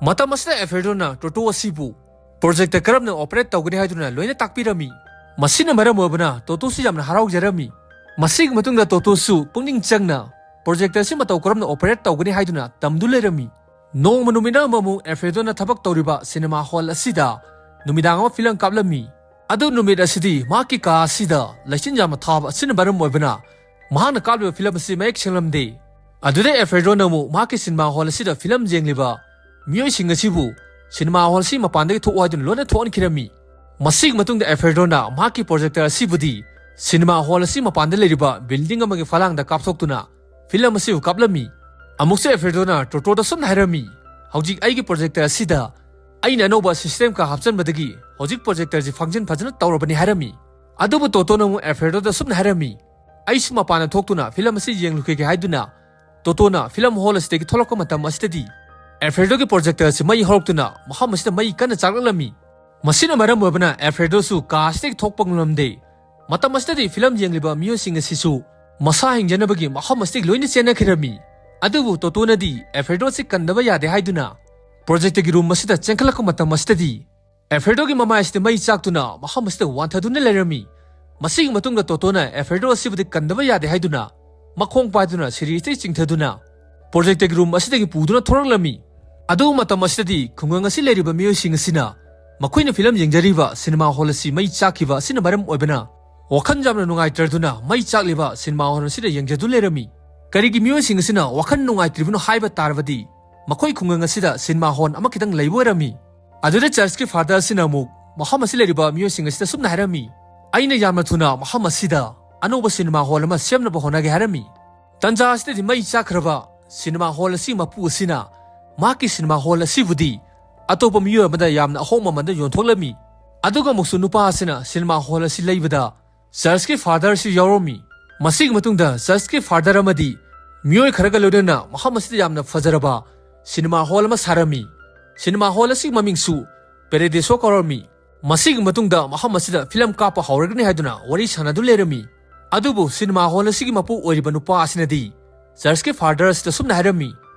ꯃꯇꯝ ꯑꯁꯤꯗ ꯑꯦꯜꯐ꯭ꯔꯦꯗꯣꯅ ꯇꯣꯇꯣ ꯑꯁꯤꯕꯨ ꯄ꯭ꯔꯣꯖꯦꯛꯇ ꯀꯔꯝꯅ ꯑꯣꯄꯔꯦꯠ ꯇꯧꯒꯅꯤ ꯍꯥꯏꯗꯨꯅ ꯂꯣꯏꯅ ꯇꯥꯛꯄꯤꯔꯝꯃꯤ꯫ ꯃꯁꯤꯅ ꯃꯔꯝ ꯑꯣꯏꯕꯅ ꯇꯣꯇꯣꯁꯨ ꯌꯥꯝꯅ ꯍꯔꯥꯎꯖꯔꯝꯃꯤ꯫ ꯃꯁꯤꯒꯤ ꯃꯇꯨꯡꯗ ꯇꯣꯇꯣꯁꯨ ꯄꯨꯛꯅꯤꯡ ꯆꯪꯅ ꯄ꯭ꯔꯣꯖꯦꯛꯇꯔꯁꯤ ꯃꯇꯧ ꯀꯔꯝꯅ ꯑꯣꯄꯔꯦꯠ ꯇꯧꯒꯅꯤ ꯍꯥꯏꯗꯨꯅ ꯇꯝꯗꯨ ꯂꯩꯔꯝꯃꯤ꯫ ꯅꯣꯡꯃ ꯅꯨꯃꯤꯠ ꯑꯃꯃꯨꯛ ꯑꯦꯜꯐ꯭ꯔꯦꯗꯣꯅ ꯊꯕꯛ ꯇꯧꯔꯤꯕ ꯁꯤꯅꯦꯃꯥ ꯍꯣꯜ ꯑꯁꯤꯗ ꯅꯨꯃꯤꯗꯥꯡ ꯑꯃ ꯐꯤꯂꯝ ꯀꯥꯞꯂꯝꯃꯤ꯫ ꯑꯗꯨ ꯅꯨꯃꯤꯠ ꯑꯁꯤꯗꯤ ꯃꯍꯥꯛꯀꯤ ꯀꯥ ꯑꯁꯤꯗ ꯂꯩꯆꯤꯟ ꯌꯥꯝꯅ ꯊꯥꯕ ꯑꯁꯤꯅ ꯃꯔꯝ ꯑꯣꯏꯕꯅ ꯃꯍꯥꯛꯅ ꯀꯥꯞꯂꯤꯕ ꯐꯤꯂꯝ ꯑꯁꯤ ꯃꯌꯦꯛ ꯁꯦꯡꯂꯝꯗꯦ꯫ ꯑꯗꯨꯗ ꯑꯦꯜꯐ꯭ꯔꯦꯗꯣꯅ ꯑꯃꯨꯛ ꯃꯍꯥꯛꯀꯤ ꯁꯤꯅꯦꯃꯥ ꯍꯣꯜ ꯑꯁꯤꯗ ꯐꯤꯂꯝ ꯌꯦꯡꯂꯤꯕ ꯃꯤꯑꯣꯏꯁꯤꯡ ꯑꯁꯤꯕꯨ ꯁꯤꯅꯦꯃꯥ ꯍꯣꯜ ꯑꯁꯤ ꯃꯄꯥꯟꯗꯒꯤ ꯊꯣꯛꯎ ꯍꯥꯏꯗꯨꯅ ꯂꯣꯟꯅ ꯊꯣꯛꯍꯟꯈꯤꯔꯝꯃꯤ꯫ ꯃꯁꯤꯒꯤ ꯃꯇꯨꯡꯗ ꯑꯦꯜꯐ꯭ꯔꯦꯗꯣꯅ ꯃꯍꯥꯛꯀꯤ ꯄ꯭ꯔꯣꯖꯦꯛꯇꯔ ꯑꯁꯤꯕꯨꯗꯤ ꯁꯤꯅꯦꯃꯥ ꯍꯣꯜ ꯑꯁꯤ ꯃꯄꯥꯟꯗ ꯂꯩꯔꯤꯕ ꯕꯤꯜꯗꯤꯡ ꯑꯃꯒꯤ ꯐꯂꯥꯡꯗ ꯀꯥꯞꯊꯣꯛꯇꯨꯅ ꯐꯤꯂꯝ ꯑꯁꯤꯕꯨ ꯀꯥꯞꯂꯝꯃꯤ꯫ ꯑꯃꯨꯛꯁꯨ ꯑꯦꯜꯐ꯭ꯔꯦꯗꯣꯅ ꯇꯣꯇꯣꯗ ꯁꯨꯝꯅ ꯍꯥꯏꯔꯝꯃꯤ, "ꯍꯧꯖꯤꯛ ꯑꯩꯒꯤ ꯄ꯭ꯔꯣꯖꯦꯛꯇꯔ ꯑꯁꯤꯗ ꯑꯩꯅ ꯑꯅꯧꯕ ꯁꯤꯁꯇꯦꯝ ꯈꯔ ꯍꯥꯞꯆꯤꯟꯕꯗꯒꯤ ꯍꯧꯖꯤꯛ ꯄ꯭ꯔꯣꯖꯦꯛꯇꯔꯁꯤ ꯐꯪꯁꯟ ꯐꯖꯅ ꯇꯧꯔꯕꯅꯤ" ꯍꯥꯏꯔꯝꯃꯤ꯫ ꯑꯗꯨꯕꯨ ꯇꯣꯇꯣꯅ ꯑꯃꯨꯛ ꯑꯦꯜꯐ꯭ꯔꯦꯗꯣꯗ ꯁꯨꯝꯅ ꯍꯥꯏꯔꯝꯃꯤ, "ꯑꯩꯁꯨ ꯃꯄꯥꯟꯗ ꯊꯣꯛꯇꯨꯅ ꯐꯤꯂꯝ ꯑꯁꯤ ꯌꯦꯡꯂꯨꯈꯤꯒꯦ" ꯍꯥꯏꯗꯨꯅ ꯇꯣꯇꯣꯅ ꯐꯤꯂꯝ ꯍꯣꯜ ꯑꯁꯤꯗꯒꯤ ꯊꯣꯛꯂꯛꯄ ꯃꯇꯝ ꯑꯁꯤꯗꯗꯤ ꯑꯦꯜꯐ꯭ꯔꯦꯗꯣꯒꯤ ꯄ꯭ꯔꯣꯖꯦꯛꯇꯔ ꯑꯁꯤ ꯃꯩ ꯍꯧꯔꯛꯇꯨꯅ ꯃꯐꯝ ꯑꯁꯤꯗ ꯃꯩ ꯀꯟꯅ ꯆꯥꯛꯂꯛꯂꯝꯃꯤ꯫ ꯃꯁꯤꯅ ꯃꯔꯝ ꯑꯣꯏꯕꯅ ꯑꯦꯜꯐ꯭ꯔꯦꯗꯣꯁꯨ ꯀꯥ ꯑꯁꯤꯗꯒꯤ ꯊꯣꯛꯄ ꯉꯝꯂꯝꯗꯦ꯫ ꯃꯇꯝ ꯑꯁꯤꯗꯗꯤ ꯐꯤꯂꯝ ꯌꯦꯡꯂꯤꯕ ꯃꯤꯑꯣꯏꯁꯤꯡ ꯑꯁꯤꯁꯨ ꯃꯁꯥ ꯍꯤꯡꯖꯅꯕꯒꯤ ꯃꯐꯝ ꯑꯁꯤꯗꯒꯤ ꯂꯣꯏꯅ ꯆꯦꯟꯅꯈꯤꯔꯝꯃꯤ꯫ ꯑꯗꯨꯕꯨ ꯇꯣꯇꯣꯅꯗꯤ ꯑꯦꯜꯐ꯭ꯔꯦꯗꯣ ꯑꯁꯤ ꯀꯟꯗꯕ ꯌꯥꯗꯦ ꯍꯥꯏꯗꯨꯅ ꯄ꯭ꯔꯣꯖꯦꯛꯇꯒꯤ ꯔꯨꯝ ꯑꯁꯤꯗ ꯆꯦꯟꯈꯠꯂꯛꯄ ꯃꯇꯝ ꯑꯁꯤꯗꯗꯤ ꯑꯦꯜꯐ꯭ꯔꯦꯗꯣꯒꯤ ꯃꯃꯥꯏ ꯑꯁꯤꯗ ꯃꯩ ꯆꯥꯛꯇꯨꯅ ꯃꯐꯝ ꯑꯁꯤꯗ ꯋꯥꯟꯊꯗꯨꯅ ꯂꯩꯔꯝꯃꯤ꯫ ꯃꯁꯤꯒꯤ ꯃꯇꯨꯡꯗ ꯇꯣꯇꯣꯅ ꯑꯦꯜꯐ꯭ꯔꯦꯗꯣ ꯑꯁꯤꯕꯨꯗꯤ ꯀꯟꯗꯕ ꯌꯥꯗꯦ ꯍꯥꯏꯗꯨꯅ ꯃꯈꯣꯡ ꯄꯥꯏꯗꯨꯅ ꯁꯤꯔꯤ ꯑꯁꯤꯗꯒꯤ ꯆꯤꯡꯊꯗꯨꯅ ꯄ꯭ꯔꯣꯖꯦꯛꯇꯒꯤ ꯔꯨꯝ ꯑꯁꯤꯗꯒꯤ ꯄꯨꯗꯨꯅ ꯊꯣꯔꯛꯂꯝꯃꯤ꯫ ꯑꯗꯨꯕꯨ ꯃꯇꯝ ꯑꯁꯤꯗꯗꯤ ꯈꯨꯡꯒꯪ ꯑꯁꯤ ꯂꯩꯔꯤꯕ ꯃꯤꯑꯣꯏꯁꯤꯡ ꯑꯁꯤꯅ ꯃꯈꯣꯏꯅ ꯐꯤꯂꯝ ꯌꯦꯡꯖꯔꯤꯕ ꯁꯤꯅꯦꯃꯥ ꯍꯣꯜ ꯑꯁꯤ ꯃꯩ ꯆꯥꯛꯈꯤꯕ ꯑꯁꯤꯅ ꯃꯔꯝ ꯑꯣꯏꯕꯅ ꯋꯥꯈꯜ ꯌꯥꯝꯅ ꯅꯨꯡꯉꯥꯏꯇ꯭ꯔꯗꯨꯅ ꯃꯩ ꯆꯥꯛꯂꯤꯕ ꯁꯤꯅꯦꯃꯥ ꯍꯣꯜ ꯑꯁꯤꯗ ꯌꯦꯡꯖꯗꯨꯅ ꯂꯩꯔꯝꯃꯤ꯫ ꯀꯔꯤꯒꯤ ꯃꯤꯑꯣꯏꯁꯤꯡ ꯑꯁꯤꯅ ꯋꯥꯈꯜ ꯅꯨꯡꯉꯥꯏꯇ꯭ꯔꯤꯕꯅꯣ ꯍꯥꯏꯕ ꯇꯥꯔꯕꯗꯤ ꯃꯈꯣꯏ ꯈꯨꯡꯒꯪ ꯑꯁꯤꯗ ꯁꯤꯅꯦꯃꯥ ꯍꯣꯜ ꯑꯃꯈꯛꯇꯪ ꯂꯩꯕ ꯑꯣꯏꯔꯝꯃꯤ꯫ ꯑꯗꯨꯗ ꯆꯔꯆꯀꯤ ꯐꯥꯗꯔ ꯑꯁꯤꯅ ꯑꯃꯨꯛ ꯃꯐꯝ ꯑꯁꯤ ꯂꯩꯔꯤꯕ ꯃꯤꯑꯣꯏꯁꯤꯡ ꯑꯁꯤꯗ ꯁꯨꯝꯅ ꯍꯥꯏꯔꯝꯃꯤ, "ꯑꯩꯅ ꯌꯥꯝꯅ ꯊꯨꯅ ꯃꯐꯝ ꯑꯁꯤꯗ ꯑꯅꯧꯕ ꯁꯤꯅꯦꯃꯥ ꯍꯣꯜ ꯑꯃ ꯁꯦꯝꯅꯕ ꯍꯣꯠꯅꯒꯦ" ꯍꯥꯏꯔꯝꯃꯤ꯫ ꯇꯟꯖꯥ ꯑꯁꯤꯗꯗꯤ ꯃꯩ ꯆꯥꯛꯈ꯭ꯔꯕ ꯁꯤꯅꯦꯃꯥ ꯍꯣꯜ ꯑꯁꯤ ꯃꯄꯨ ꯑꯁꯤꯅ ꯃꯍꯥꯛꯀꯤ ꯁꯤꯅꯦꯃꯥ ꯍꯣꯜ ꯑꯁꯤꯕꯨꯗꯤ ꯑꯇꯣꯞꯄ ꯃꯤꯑꯣꯏ ꯑꯃꯗ ꯌꯥꯝꯅ ꯑꯍꯣꯡꯕ ꯃꯃꯜꯗ ꯌꯣꯟꯊꯣꯛꯂꯝꯃꯤ꯫ ꯑꯗꯨꯒ ꯑꯃꯨꯛꯁꯨ ꯅꯨꯄꯥ ꯑꯁꯤꯅ ꯁꯤꯅꯦꯃꯥ ꯍꯣꯜ ꯑꯁꯤ ꯂꯩꯕꯗ ꯆꯔꯆꯀꯤ ꯐꯥꯗꯔ ꯑꯁꯤ ꯌꯥꯎꯔꯝꯃꯤ꯫ ꯃꯁꯤꯒꯤ ꯃꯇꯨꯡꯗ ꯆꯔꯆꯀꯤ ꯐꯥꯗꯔ ꯑꯃꯗꯤ ꯃꯤꯑꯣꯏ ꯈꯔꯒ ꯂꯣꯏꯅꯅ ꯃꯐꯝ ꯑꯁꯤꯗ ꯌꯥꯝꯅ ꯐꯖꯔꯕ ꯁꯤꯅꯦꯃꯥ ꯍꯣꯜ ꯑꯃ ꯁꯥꯔꯝꯃꯤ꯫ ꯁꯤꯅꯦꯃꯥ ꯍꯣꯜ ꯑꯁꯤꯒꯤ ꯃꯃꯤꯡꯁꯨ ꯄꯦꯔꯦꯗꯤꯁꯣ ꯀꯧꯔꯝꯃꯤ꯫ ꯃꯁꯤꯒꯤ ꯃꯇꯨꯡꯗ ꯃꯐꯝ ꯑꯁꯤꯗ ꯐꯤꯂꯝ ꯀꯥꯞꯄ ꯍꯧꯔꯒꯅꯤ ꯍꯥꯏꯗꯨꯅ ꯋꯥꯔꯤ ꯁꯥꯟꯅꯗꯨꯅ ꯂꯩꯔꯝꯃꯤ꯫ ꯑꯗꯨꯕꯨ ꯁꯤꯅꯦꯃꯥ ꯍꯣꯜ ꯑꯁꯤꯒꯤ ꯃꯄꯨ ꯑꯣꯏꯔꯤꯕ ꯅꯨꯄꯥ ꯑꯁꯤꯅꯗꯤ ꯆꯔꯆꯀꯤ ꯐꯥꯗꯔ ꯑꯁꯤꯗ ꯁꯨꯝꯅ ꯍꯥꯏꯔꯝꯃꯤ,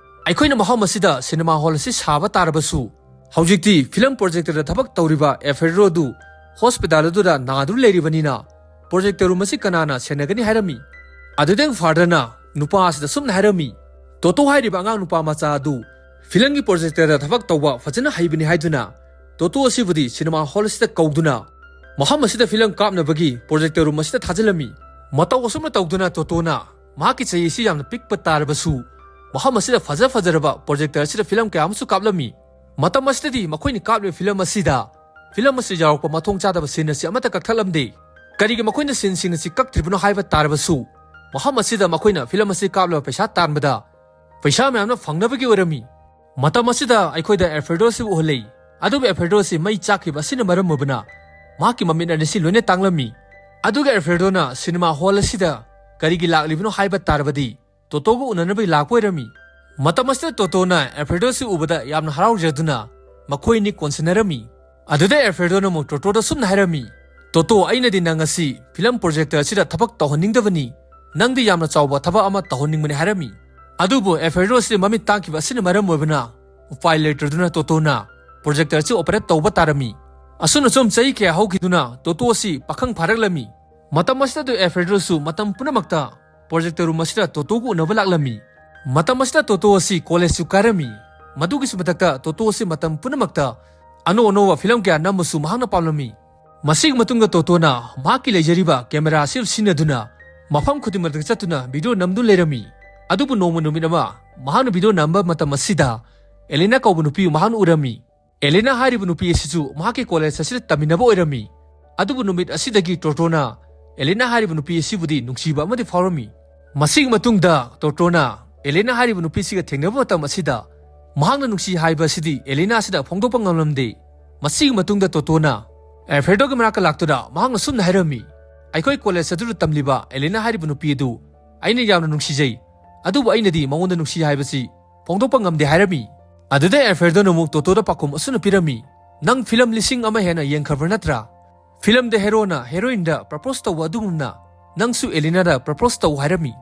"ꯑꯩꯈꯣꯏꯅ ꯃꯐꯝ ꯑꯁꯤꯗ ꯁꯤꯅꯦꯃꯥ ꯍꯣꯜ ꯑꯁꯤ ꯁꯥꯕ ꯇꯥꯔꯕꯁꯨ ꯍꯧꯖꯤꯛꯇꯤ ꯐꯤꯂꯝ ꯄ꯭ꯔꯣꯖꯦꯛꯇꯔꯗ ꯊꯕꯛ ꯇꯧꯔꯤꯕ ꯑꯦꯐꯦꯗ꯭ꯔꯣ ꯑꯗꯨ ꯍꯣꯁꯄꯤꯇꯥꯜ ꯑꯗꯨꯗ ꯅꯥꯗꯨꯅ ꯂꯩꯔꯤꯕꯅꯤꯅ ꯄ꯭ꯔꯣꯖꯦꯛꯇꯔ ꯔꯨꯝ ꯑꯁꯤ ꯀꯅꯥꯅ ꯁꯦꯟꯅꯒꯅꯤ?" ꯍꯥꯏꯔꯝꯃꯤ꯫ ꯑꯗꯨꯗ ꯐꯥꯗꯔꯅ ꯅꯨꯄꯥ ꯑꯁꯤꯗ ꯁꯨꯝꯅ ꯍꯥꯏꯔꯝꯃꯤ, "ꯇꯣꯇꯣ ꯍꯥꯏꯔꯤꯕ ꯑꯉꯥꯡ ꯅꯨꯄꯥ ꯃꯆꯥ ꯑꯗꯨ ꯐꯤꯂꯝꯒꯤ ꯄ꯭ꯔꯣꯖꯦꯛꯇꯔꯗ ꯊꯕꯛ ꯇꯧꯕ ꯐꯖꯅ ꯍꯩꯕꯅꯤ" ꯍꯥꯏꯗꯨꯅ ꯇꯣꯇꯣ ꯑꯁꯤꯕꯨꯗꯤ ꯁꯤꯅꯦꯃꯥ ꯍꯣꯜ ꯑꯁꯤꯗ ꯀꯧꯗꯨꯅ ꯃꯐꯝ ꯑꯁꯤꯗ ꯐꯤꯂꯝ ꯀꯥꯞꯅꯕꯒꯤ ꯄ꯭ꯔꯣꯖꯦꯛꯇꯔ ꯔꯨꯝ ꯑꯁꯤꯗ ꯊꯥꯖꯤꯜꯂꯝꯃꯤ꯫ ꯃꯇꯧ ꯑꯁꯨꯝꯅ ꯇꯧꯗꯨꯅ ꯇꯣꯇꯣꯅ ꯃꯍꯥꯛꯀꯤ ꯆꯍꯤ ꯑꯁꯤ ꯌꯥꯝꯅ ꯄꯤꯛꯄ ꯇꯥꯔꯕꯁꯨ ꯃꯐꯝ ꯑꯁꯤꯗ ꯐꯖ ꯐꯖꯔꯕ ꯄ꯭ꯔꯣꯖꯦꯛꯇꯔ ꯑꯁꯤꯗ ꯐꯤꯂꯝ ꯀꯌꯥ ꯑꯃꯁꯨ ꯀꯥꯞꯂꯝꯃꯤ꯫ ꯃꯇꯝ ꯑꯁꯤꯗꯗꯤ ꯃꯈꯣꯏꯅ ꯀꯥꯞꯂꯤꯕ ꯐꯤꯂꯝ ꯑꯁꯤꯗ ꯐꯤꯂꯝ ꯑꯁꯤ ꯌꯥꯎꯔꯛꯄ ꯃꯊꯣꯡ ꯆꯥꯗꯕ ꯁꯤꯟ ꯑꯁꯤ ꯑꯃꯠꯇ ꯀꯛꯊꯠꯂꯝꯗꯦ꯫ ꯀꯔꯤꯒꯤ ꯃꯈꯣꯏꯅ ꯁꯤꯟꯁꯤꯡ ꯑꯁꯤ ꯀꯛꯇ꯭ꯔꯤꯕꯅꯣ ꯍꯥꯏꯕ ꯇꯥꯔꯕꯁꯨ ꯃꯐꯝ ꯑꯁꯤꯗ ꯃꯈꯣꯏꯅ ꯐꯤꯂꯝ ꯑꯁꯤ ꯀꯥꯞꯂꯒ ꯄꯩꯁꯥ ꯇꯥꯟꯕꯗ ꯄꯩꯁꯥ ꯃꯌꯥꯝꯅ ꯐꯪꯅꯕꯒꯤ ꯑꯣꯏꯔꯝꯃꯤ꯫ ꯃꯇꯝ ꯑꯁꯤꯗ ꯑꯩꯈꯣꯏꯗ ꯑꯦꯜꯐ꯭ꯔꯦꯗꯣ ꯑꯁꯤ ꯎꯍꯜꯂꯤ꯫ ꯑꯗꯨꯕꯨ ꯑꯦꯜꯐ꯭ꯔꯦꯗꯣ ꯑꯁꯤ ꯃꯩ ꯆꯥꯛꯈꯤꯕ ꯑꯁꯤꯅ ꯃꯔꯝ ꯑꯣꯏꯕꯅ ꯃꯍꯥꯛꯀꯤ ꯃꯃꯤꯠ ꯑꯅꯤꯁꯤ ꯂꯣꯏꯅ ꯇꯥꯡꯂꯝꯃꯤ꯫ ꯑꯗꯨꯒ ꯑꯦꯜꯐ꯭ꯔꯦꯗꯣꯅ ꯁꯤꯅꯦꯃꯥ ꯍꯣꯜ ꯑꯁꯤꯗ ꯀꯔꯤꯒꯤ ꯂꯥꯛꯂꯤꯕꯅꯣ ꯍꯥꯏꯕ ꯇꯥꯔꯕꯗꯤ ꯇꯣꯇꯣꯒ ꯎꯅꯅꯕꯒꯤ ꯂꯥꯛꯄ ꯑꯣꯏꯔꯝꯃꯤ꯫ ꯃꯇꯝ ꯑꯁꯤꯗ ꯇꯣꯇꯣꯅ ꯑꯦꯜꯐ꯭ꯔꯦꯗꯣ ꯑꯁꯤ ꯎꯕꯗ ꯌꯥꯝꯅ ꯍꯔꯥꯎꯖꯗꯨꯅ ꯃꯈꯣꯏ ꯑꯅꯤ ꯀꯣꯟꯁꯤꯟꯅꯔꯝꯃꯤ꯫ ꯑꯗꯨꯗ ꯑꯦꯜꯐ꯭ꯔꯦꯗꯣꯅ ꯑꯃꯨꯛ ꯇꯣꯇꯣꯗ ꯁꯨꯝꯅ ꯍꯥꯏꯔꯝꯃꯤ, "ꯇꯣꯇꯣ, ꯑꯩꯅꯗꯤ ꯅꯪ ꯑꯁꯤ ꯐꯤꯂꯝ ꯄ꯭ꯔꯣꯖꯦꯛꯇꯔ ꯑꯁꯤꯗ ꯊꯕꯛ ꯇꯧꯍꯟꯅꯤꯡꯗꯕꯅꯤ꯫ ꯅꯪꯗꯤ ꯌꯥꯝꯅ ꯆꯥꯎꯕ ꯊꯕꯛ ꯑꯃ ꯇꯧꯍꯟꯅꯤꯡꯕꯅꯤ" ꯍꯥꯏꯔꯝꯃꯤ꯫ ꯑꯗꯨꯕꯨ ꯑꯦꯜꯐ꯭ꯔꯦꯗꯣ ꯑꯁꯤ ꯃꯃꯤꯠ ꯇꯥꯡꯈꯤꯕ ꯑꯁꯤꯅ ꯃꯔꯝ ꯑꯣꯏꯕꯅ ꯎꯄꯥꯏ ꯂꯩꯇ꯭ꯔꯗꯨꯅ ꯇꯣꯇꯣꯅ ꯄ꯭ꯔꯣꯖꯦꯛꯇꯔ ꯑꯁꯤ ꯑꯣꯄꯔꯦꯠ ꯇꯧꯕ ꯇꯥꯔꯝꯃꯤ꯫ ꯑꯁꯨꯝꯅ ꯁꯨꯝ ꯆꯍꯤ ꯀꯌꯥ ꯍꯧꯈꯤꯗꯨꯅ ꯇꯣꯇꯣ ꯑꯁꯤ ꯄꯥꯈꯪ ꯐꯥꯔꯛꯂꯝꯃꯤ꯫ ꯃꯇꯝ ꯑꯁꯤꯗ ꯑꯦꯜꯐ꯭ꯔꯦꯗꯣꯁꯨ ꯃꯇꯝ ꯄꯨꯝꯅꯃꯛꯇ ꯄ꯭ꯔꯣꯖꯦꯛꯇꯔ ꯔꯨꯝ ꯑꯁꯤꯗ ꯇꯣꯇꯣꯒ ꯎꯅꯕ ꯂꯥꯛꯂꯝꯃꯤ꯫ ꯃꯇꯝ ꯑꯁꯤꯗ ꯇꯣꯇꯣ ꯑꯁꯤ ꯀꯣꯂꯦꯖꯁꯨ ꯀꯥꯔꯝꯃꯤ꯫ ꯃꯗꯨꯒꯤꯁꯨ ꯃꯊꯛꯇ ꯇꯣꯇꯣ ꯑꯁꯤ ꯃꯇꯝ ꯄꯨꯝꯅꯃꯛꯇ ꯑꯅꯧ ꯑꯅꯧꯕ ꯐꯤꯂꯝ ꯀꯌꯥ ꯅꯝꯕꯁꯨ ꯃꯍꯥꯛꯅ ꯄꯥꯝꯂꯝꯃꯤ꯫ ꯃꯁꯤꯒꯤ ꯃꯇꯨꯡꯗ ꯇꯣꯇꯣꯅ ꯃꯍꯥꯛꯀꯤ ꯂꯩꯖꯔꯤꯕ ꯀꯦꯃꯦꯔꯥ ꯑꯁꯤ ꯁꯤꯖꯤꯟꯅꯗꯨꯅ ꯃꯐꯝ ꯈꯨꯗꯤꯡꯃꯛꯇ ꯆꯠꯇꯨꯅ ꯚꯤꯗꯤꯑꯣ ꯅꯝꯗꯨꯅ ꯂꯩꯔꯝꯃꯤ꯫ ꯑꯗꯨꯕꯨ ꯅꯣꯡꯃ ꯅꯨꯃꯤꯠ ꯑꯃ ꯃꯍꯥꯛꯅ ꯚꯤꯗꯤꯑꯣ ꯅꯝꯕ ꯃꯇꯝ ꯑꯁꯤꯗ ꯑꯦꯂꯦꯅꯥ ꯀꯧꯕ ꯅꯨꯄꯤ ꯃꯍꯥꯛꯅ ꯎꯔꯝꯃꯤ꯫ ꯑꯦꯂꯦꯅꯥ ꯍꯥꯏꯔꯤꯕ ꯅꯨꯄꯤ ꯑꯁꯤꯁꯨ ꯃꯍꯥꯛꯀꯤ ꯀꯣꯂꯦꯖ ꯑꯁꯤꯗ ꯇꯝꯃꯤꯟꯅꯕ ꯑꯣꯏꯔꯝꯃꯤ꯫ ꯑꯗꯨꯕꯨ ꯅꯨꯃꯤꯠ ꯑꯁꯤꯗꯒꯤ ꯇꯣꯇꯣꯅ ꯑꯦꯂꯦꯅꯥ ꯍꯥꯏꯔꯤꯕ ꯅꯨꯄꯤ ꯑꯁꯤꯕꯨꯗꯤ ꯅꯨꯡꯁꯤꯕ ꯑꯃꯗꯤ ꯐꯥꯎꯔꯝꯃꯤ꯫ ꯃꯁꯤꯒꯤ ꯃꯇꯨꯡꯗ ꯇꯣꯇꯣꯅ ꯑꯦꯂꯦꯅꯥ ꯍꯥꯏꯔꯤꯕ ꯅꯨꯄꯤꯁꯤꯒ ꯊꯦꯡꯅꯕ ꯃꯇꯝ ꯑꯁꯤꯗ ꯃꯍꯥꯛꯅ ꯅꯨꯡꯁꯤ ꯍꯥꯏꯕ ꯑꯁꯤꯗꯤ ꯑꯦꯂꯦꯅꯥ ꯑꯁꯤꯗ ꯐꯣꯡꯗꯣꯛꯄ ꯉꯝꯂꯝꯗꯦ꯫ ꯃꯁꯤꯒꯤ ꯃꯇꯨꯡꯗ ꯇꯣꯇꯣꯅ ꯑꯦꯜꯐ꯭ꯔꯦꯗꯣꯒꯤ ꯃꯅꯥꯛꯇ ꯂꯥꯛꯇꯨꯅ ꯃꯍꯥꯛꯅ ꯁꯨꯝꯅ ꯍꯥꯏꯔꯝꯃꯤ, "ꯑꯩꯈꯣꯏ ꯀꯣꯂꯦꯖ ꯑꯗꯨꯗ ꯇꯝꯂꯤꯕ ꯑꯦꯂꯦꯅꯥ ꯍꯥꯏꯔꯤꯕ ꯅꯨꯄꯤ ꯑꯗꯨ ꯑꯩꯅ ꯌꯥꯝꯅ ꯅꯨꯡꯁꯤꯖꯩ, ꯑꯗꯨꯕꯨ ꯑꯩꯅꯗꯤ ꯃꯉꯣꯟꯗ ꯅꯨꯡꯁꯤ ꯍꯥꯏꯕꯁꯤ ꯐꯣꯡꯗꯣꯛꯄ ꯉꯝꯗꯦ" ꯍꯥꯏꯔꯝꯃꯤ꯫ ꯑꯗꯨꯗ ꯑꯦꯜꯐ꯭ꯔꯦꯗꯣꯅ ꯑꯃꯨꯛ ꯇꯣꯇꯣꯗ ꯄꯥꯎꯈꯨꯝ ꯑꯁꯨꯝꯅ ꯄꯤꯔꯝꯃꯤ, "ꯅꯪ ꯐꯤꯂꯝ ꯂꯤꯁꯤꯡ ꯑꯃ ꯍꯦꯟꯅ ꯌꯦꯡꯈ꯭ꯔꯕ ꯅꯠꯇ꯭ꯔꯥ? ꯐꯤꯂꯝꯗ ꯍꯦꯔꯣꯅ ꯍꯦꯔꯣꯏꯟꯗ ꯄ꯭ꯔꯄꯣꯁ ꯇꯧꯕ ꯑꯗꯨꯒꯨꯝꯅ ꯅꯪꯁꯨ ꯑꯦꯂꯤꯅꯥꯗ ꯄ꯭ꯔꯄꯣꯁ ꯇꯧ" ꯍꯥꯏꯔꯝꯃꯤ꯫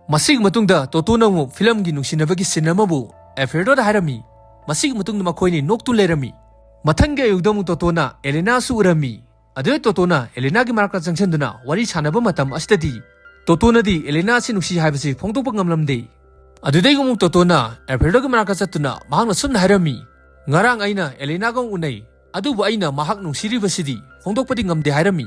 ꯃꯁꯤꯒꯤ ꯃꯇꯨꯡꯗ ꯇꯣꯇꯣꯅ ꯑꯃꯨꯛ ꯐꯤꯂꯝꯒꯤ ꯅꯨꯡꯁꯤꯅꯕꯒꯤ ꯁꯤꯟ ꯑꯃꯕꯨ ꯑꯦꯜꯐ꯭ꯔꯦꯗꯣꯗ ꯍꯥꯏꯔꯝꯃꯤ꯫ ꯃꯁꯤꯒꯤ ꯃꯇꯨꯡꯗ ꯃꯈꯣꯏꯅꯤ ꯅꯣꯛꯇꯨ ꯂꯩꯔꯝꯃꯤ꯫ ꯃꯊꯪꯒꯤ ꯑꯌꯨꯛꯇ ꯑꯃꯨꯛ ꯇꯣꯇꯣꯅ ꯑꯦꯂꯤꯅꯥꯁꯨ ꯎꯔꯝꯃꯤ꯫ ꯑꯗꯨꯗ ꯇꯣꯇꯣꯅ ꯑꯦꯂꯤꯅꯥꯒꯤ ꯃꯅꯥꯛꯇ ꯆꯪꯁꯤꯟꯗꯨꯅ ꯋꯥꯔꯤ ꯁꯥꯟꯅꯕ ꯃꯇꯝ ꯑꯁꯤꯗꯗꯤ ꯇꯣꯇꯣꯅꯗꯤ ꯑꯦꯂꯦꯅꯥ ꯑꯁꯤ ꯅꯨꯡꯁꯤ ꯍꯥꯏꯕꯁꯤ ꯐꯣꯡꯗꯣꯛꯄ ꯉꯝꯂꯝꯗꯦ꯫ ꯑꯗꯨꯗꯒꯤ ꯑꯃꯨꯛ ꯇꯣꯇꯣꯅ ꯑꯦꯜꯐ꯭ꯔꯦꯗꯣꯒꯤ ꯃꯅꯥꯛꯇ ꯆꯠꯇꯨꯅ ꯃꯍꯥꯛꯅ ꯁꯨꯝꯅ ꯍꯥꯏꯔꯝꯃꯤ, "ꯉꯔꯥꯡ ꯑꯩꯅ ꯑꯦꯂꯦꯅꯥꯒ ꯑꯃꯨꯛ ꯎꯅꯩ, ꯑꯗꯨꯕꯨ ꯑꯩꯅ ꯃꯍꯥꯛ ꯅꯨꯡꯁꯤꯔꯤꯕꯁꯤꯗꯤ ꯐꯣꯡꯗꯣꯛꯄꯗꯤ ꯉꯝꯗꯦ" ꯍꯥꯏꯔꯝꯃꯤ꯫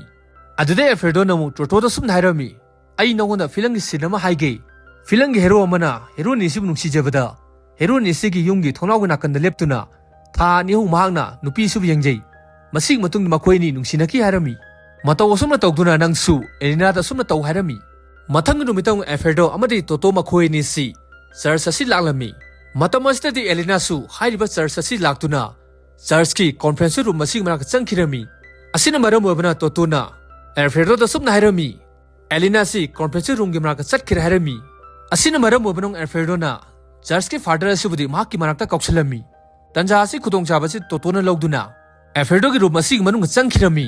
ꯑꯗꯨꯗꯩ ꯑꯦꯜꯐ꯭ꯔꯦꯗꯣꯅ ꯑꯃꯨꯛ ꯇꯣꯇꯣꯗ ꯁꯨꯝꯅ ꯍꯥꯏꯔꯝꯃꯤ, "ꯑꯩ ꯅꯉꯣꯟꯗ ꯐꯤꯂꯝꯒꯤ ꯁꯤꯟ ꯑꯃ ꯍꯥꯏꯒꯦ꯫ ꯐꯤꯂꯝꯒꯤ ꯍꯦꯔꯣ ꯑꯃꯅ ꯍꯦꯔꯣꯅꯤ ꯑꯁꯤꯕꯨ ꯅꯨꯡꯁꯤꯖꯕꯗ, ꯍꯦꯔꯣꯅꯤ ꯑꯁꯤꯒꯤ ꯌꯨꯝꯒꯤ ꯊꯣꯡꯅꯥꯎꯒꯤ ꯅꯥꯀꯟꯗ ꯂꯦꯞꯇꯨꯅ ꯊꯥ ꯑꯅꯤ ꯑꯍꯨꯝ ꯃꯍꯥꯛꯅ ꯅꯨꯄꯤ ꯑꯁꯤꯕꯨ ꯌꯦꯡꯖꯩ꯫ ꯃꯁꯤꯒꯤ ꯃꯇꯨꯡꯗ ꯃꯈꯣꯏ ꯑꯅꯤ ꯅꯨꯡꯁꯤꯅꯈꯤ" ꯍꯥꯏꯔꯝꯃꯤ꯫ "ꯃꯇꯧ ꯑꯁꯨꯝꯅ ꯇꯧꯗꯨꯅ ꯅꯪꯁꯨ ꯑꯦꯂꯤꯅꯥꯗ ꯑꯁꯨꯝꯅ ꯇꯧ" ꯍꯥꯏꯔꯝꯃꯤ꯫ ꯃꯊꯪꯒꯤ ꯅꯨꯃꯤꯠꯇ ꯑꯃꯨꯛ ꯑꯦꯜꯐ꯭ꯔꯦꯗꯣ ꯑꯃꯗꯤ ꯇꯣꯇꯣ ꯃꯈꯣꯏ ꯑꯅꯤꯁꯤ ꯆꯔꯆ ꯑꯁꯤ ꯂꯥꯛꯂꯝꯃꯤ꯫ ꯃꯇꯝ ꯑꯁꯤꯗꯗꯤ ꯑꯦꯂꯤꯅꯥꯁꯨ ꯍꯥꯏꯔꯤꯕ ꯆꯔꯆ ꯑꯁꯤ ꯂꯥꯛꯇꯨꯅ ꯆꯔꯆꯀꯤ ꯀꯣꯟꯐ꯭ꯔꯦꯟꯁ ꯔꯨꯝ ꯑꯁꯤꯒꯤ ꯃꯅꯥꯛꯇ ꯆꯪꯈꯤꯔꯝꯃꯤ꯫ ꯑꯁꯤꯅ ꯃꯔꯝ ꯑꯣꯏꯕꯅ ꯇꯣꯇꯣꯅ ꯑꯦꯜꯐ꯭ꯔꯦꯗꯣꯗ ꯁꯨꯝꯅ ꯍꯥꯏꯔꯝꯃꯤ, "ꯑꯦꯂꯤꯅꯥꯁꯤ ꯀꯣꯟꯐ꯭ꯔꯦꯟꯁ ꯔꯨꯝꯒꯤ ꯃꯅꯥꯛꯇ ꯆꯠꯈ꯭ꯔꯦ" ꯍꯥꯏꯔꯝꯃꯤ꯫ ꯑꯁꯤꯅ ꯃꯔꯝ ꯑꯣꯏꯕꯅ ꯑꯦꯜꯐ꯭ꯔꯦꯗꯣꯅ ꯆꯔꯆꯀꯤ ꯐꯥꯗꯔ ꯑꯁꯤꯕꯨꯗꯤ ꯃꯍꯥꯛꯀꯤ ꯃꯅꯥꯛꯇ ꯀꯧꯁꯤꯜꯂꯝꯃꯤ꯫ ꯇꯟꯖꯥ ꯑꯁꯤ ꯈꯨꯗꯣꯡꯆꯥꯕ ꯑꯁꯤ ꯇꯣꯇꯣꯅ ꯂꯧꯗꯨꯅ ꯑꯦꯜꯐ꯭ꯔꯦꯗꯣꯒꯤ ꯔꯨꯝ ꯑꯁꯤꯒꯤ ꯃꯅꯨꯡꯗ ꯆꯪꯈꯤꯔꯝꯃꯤ꯫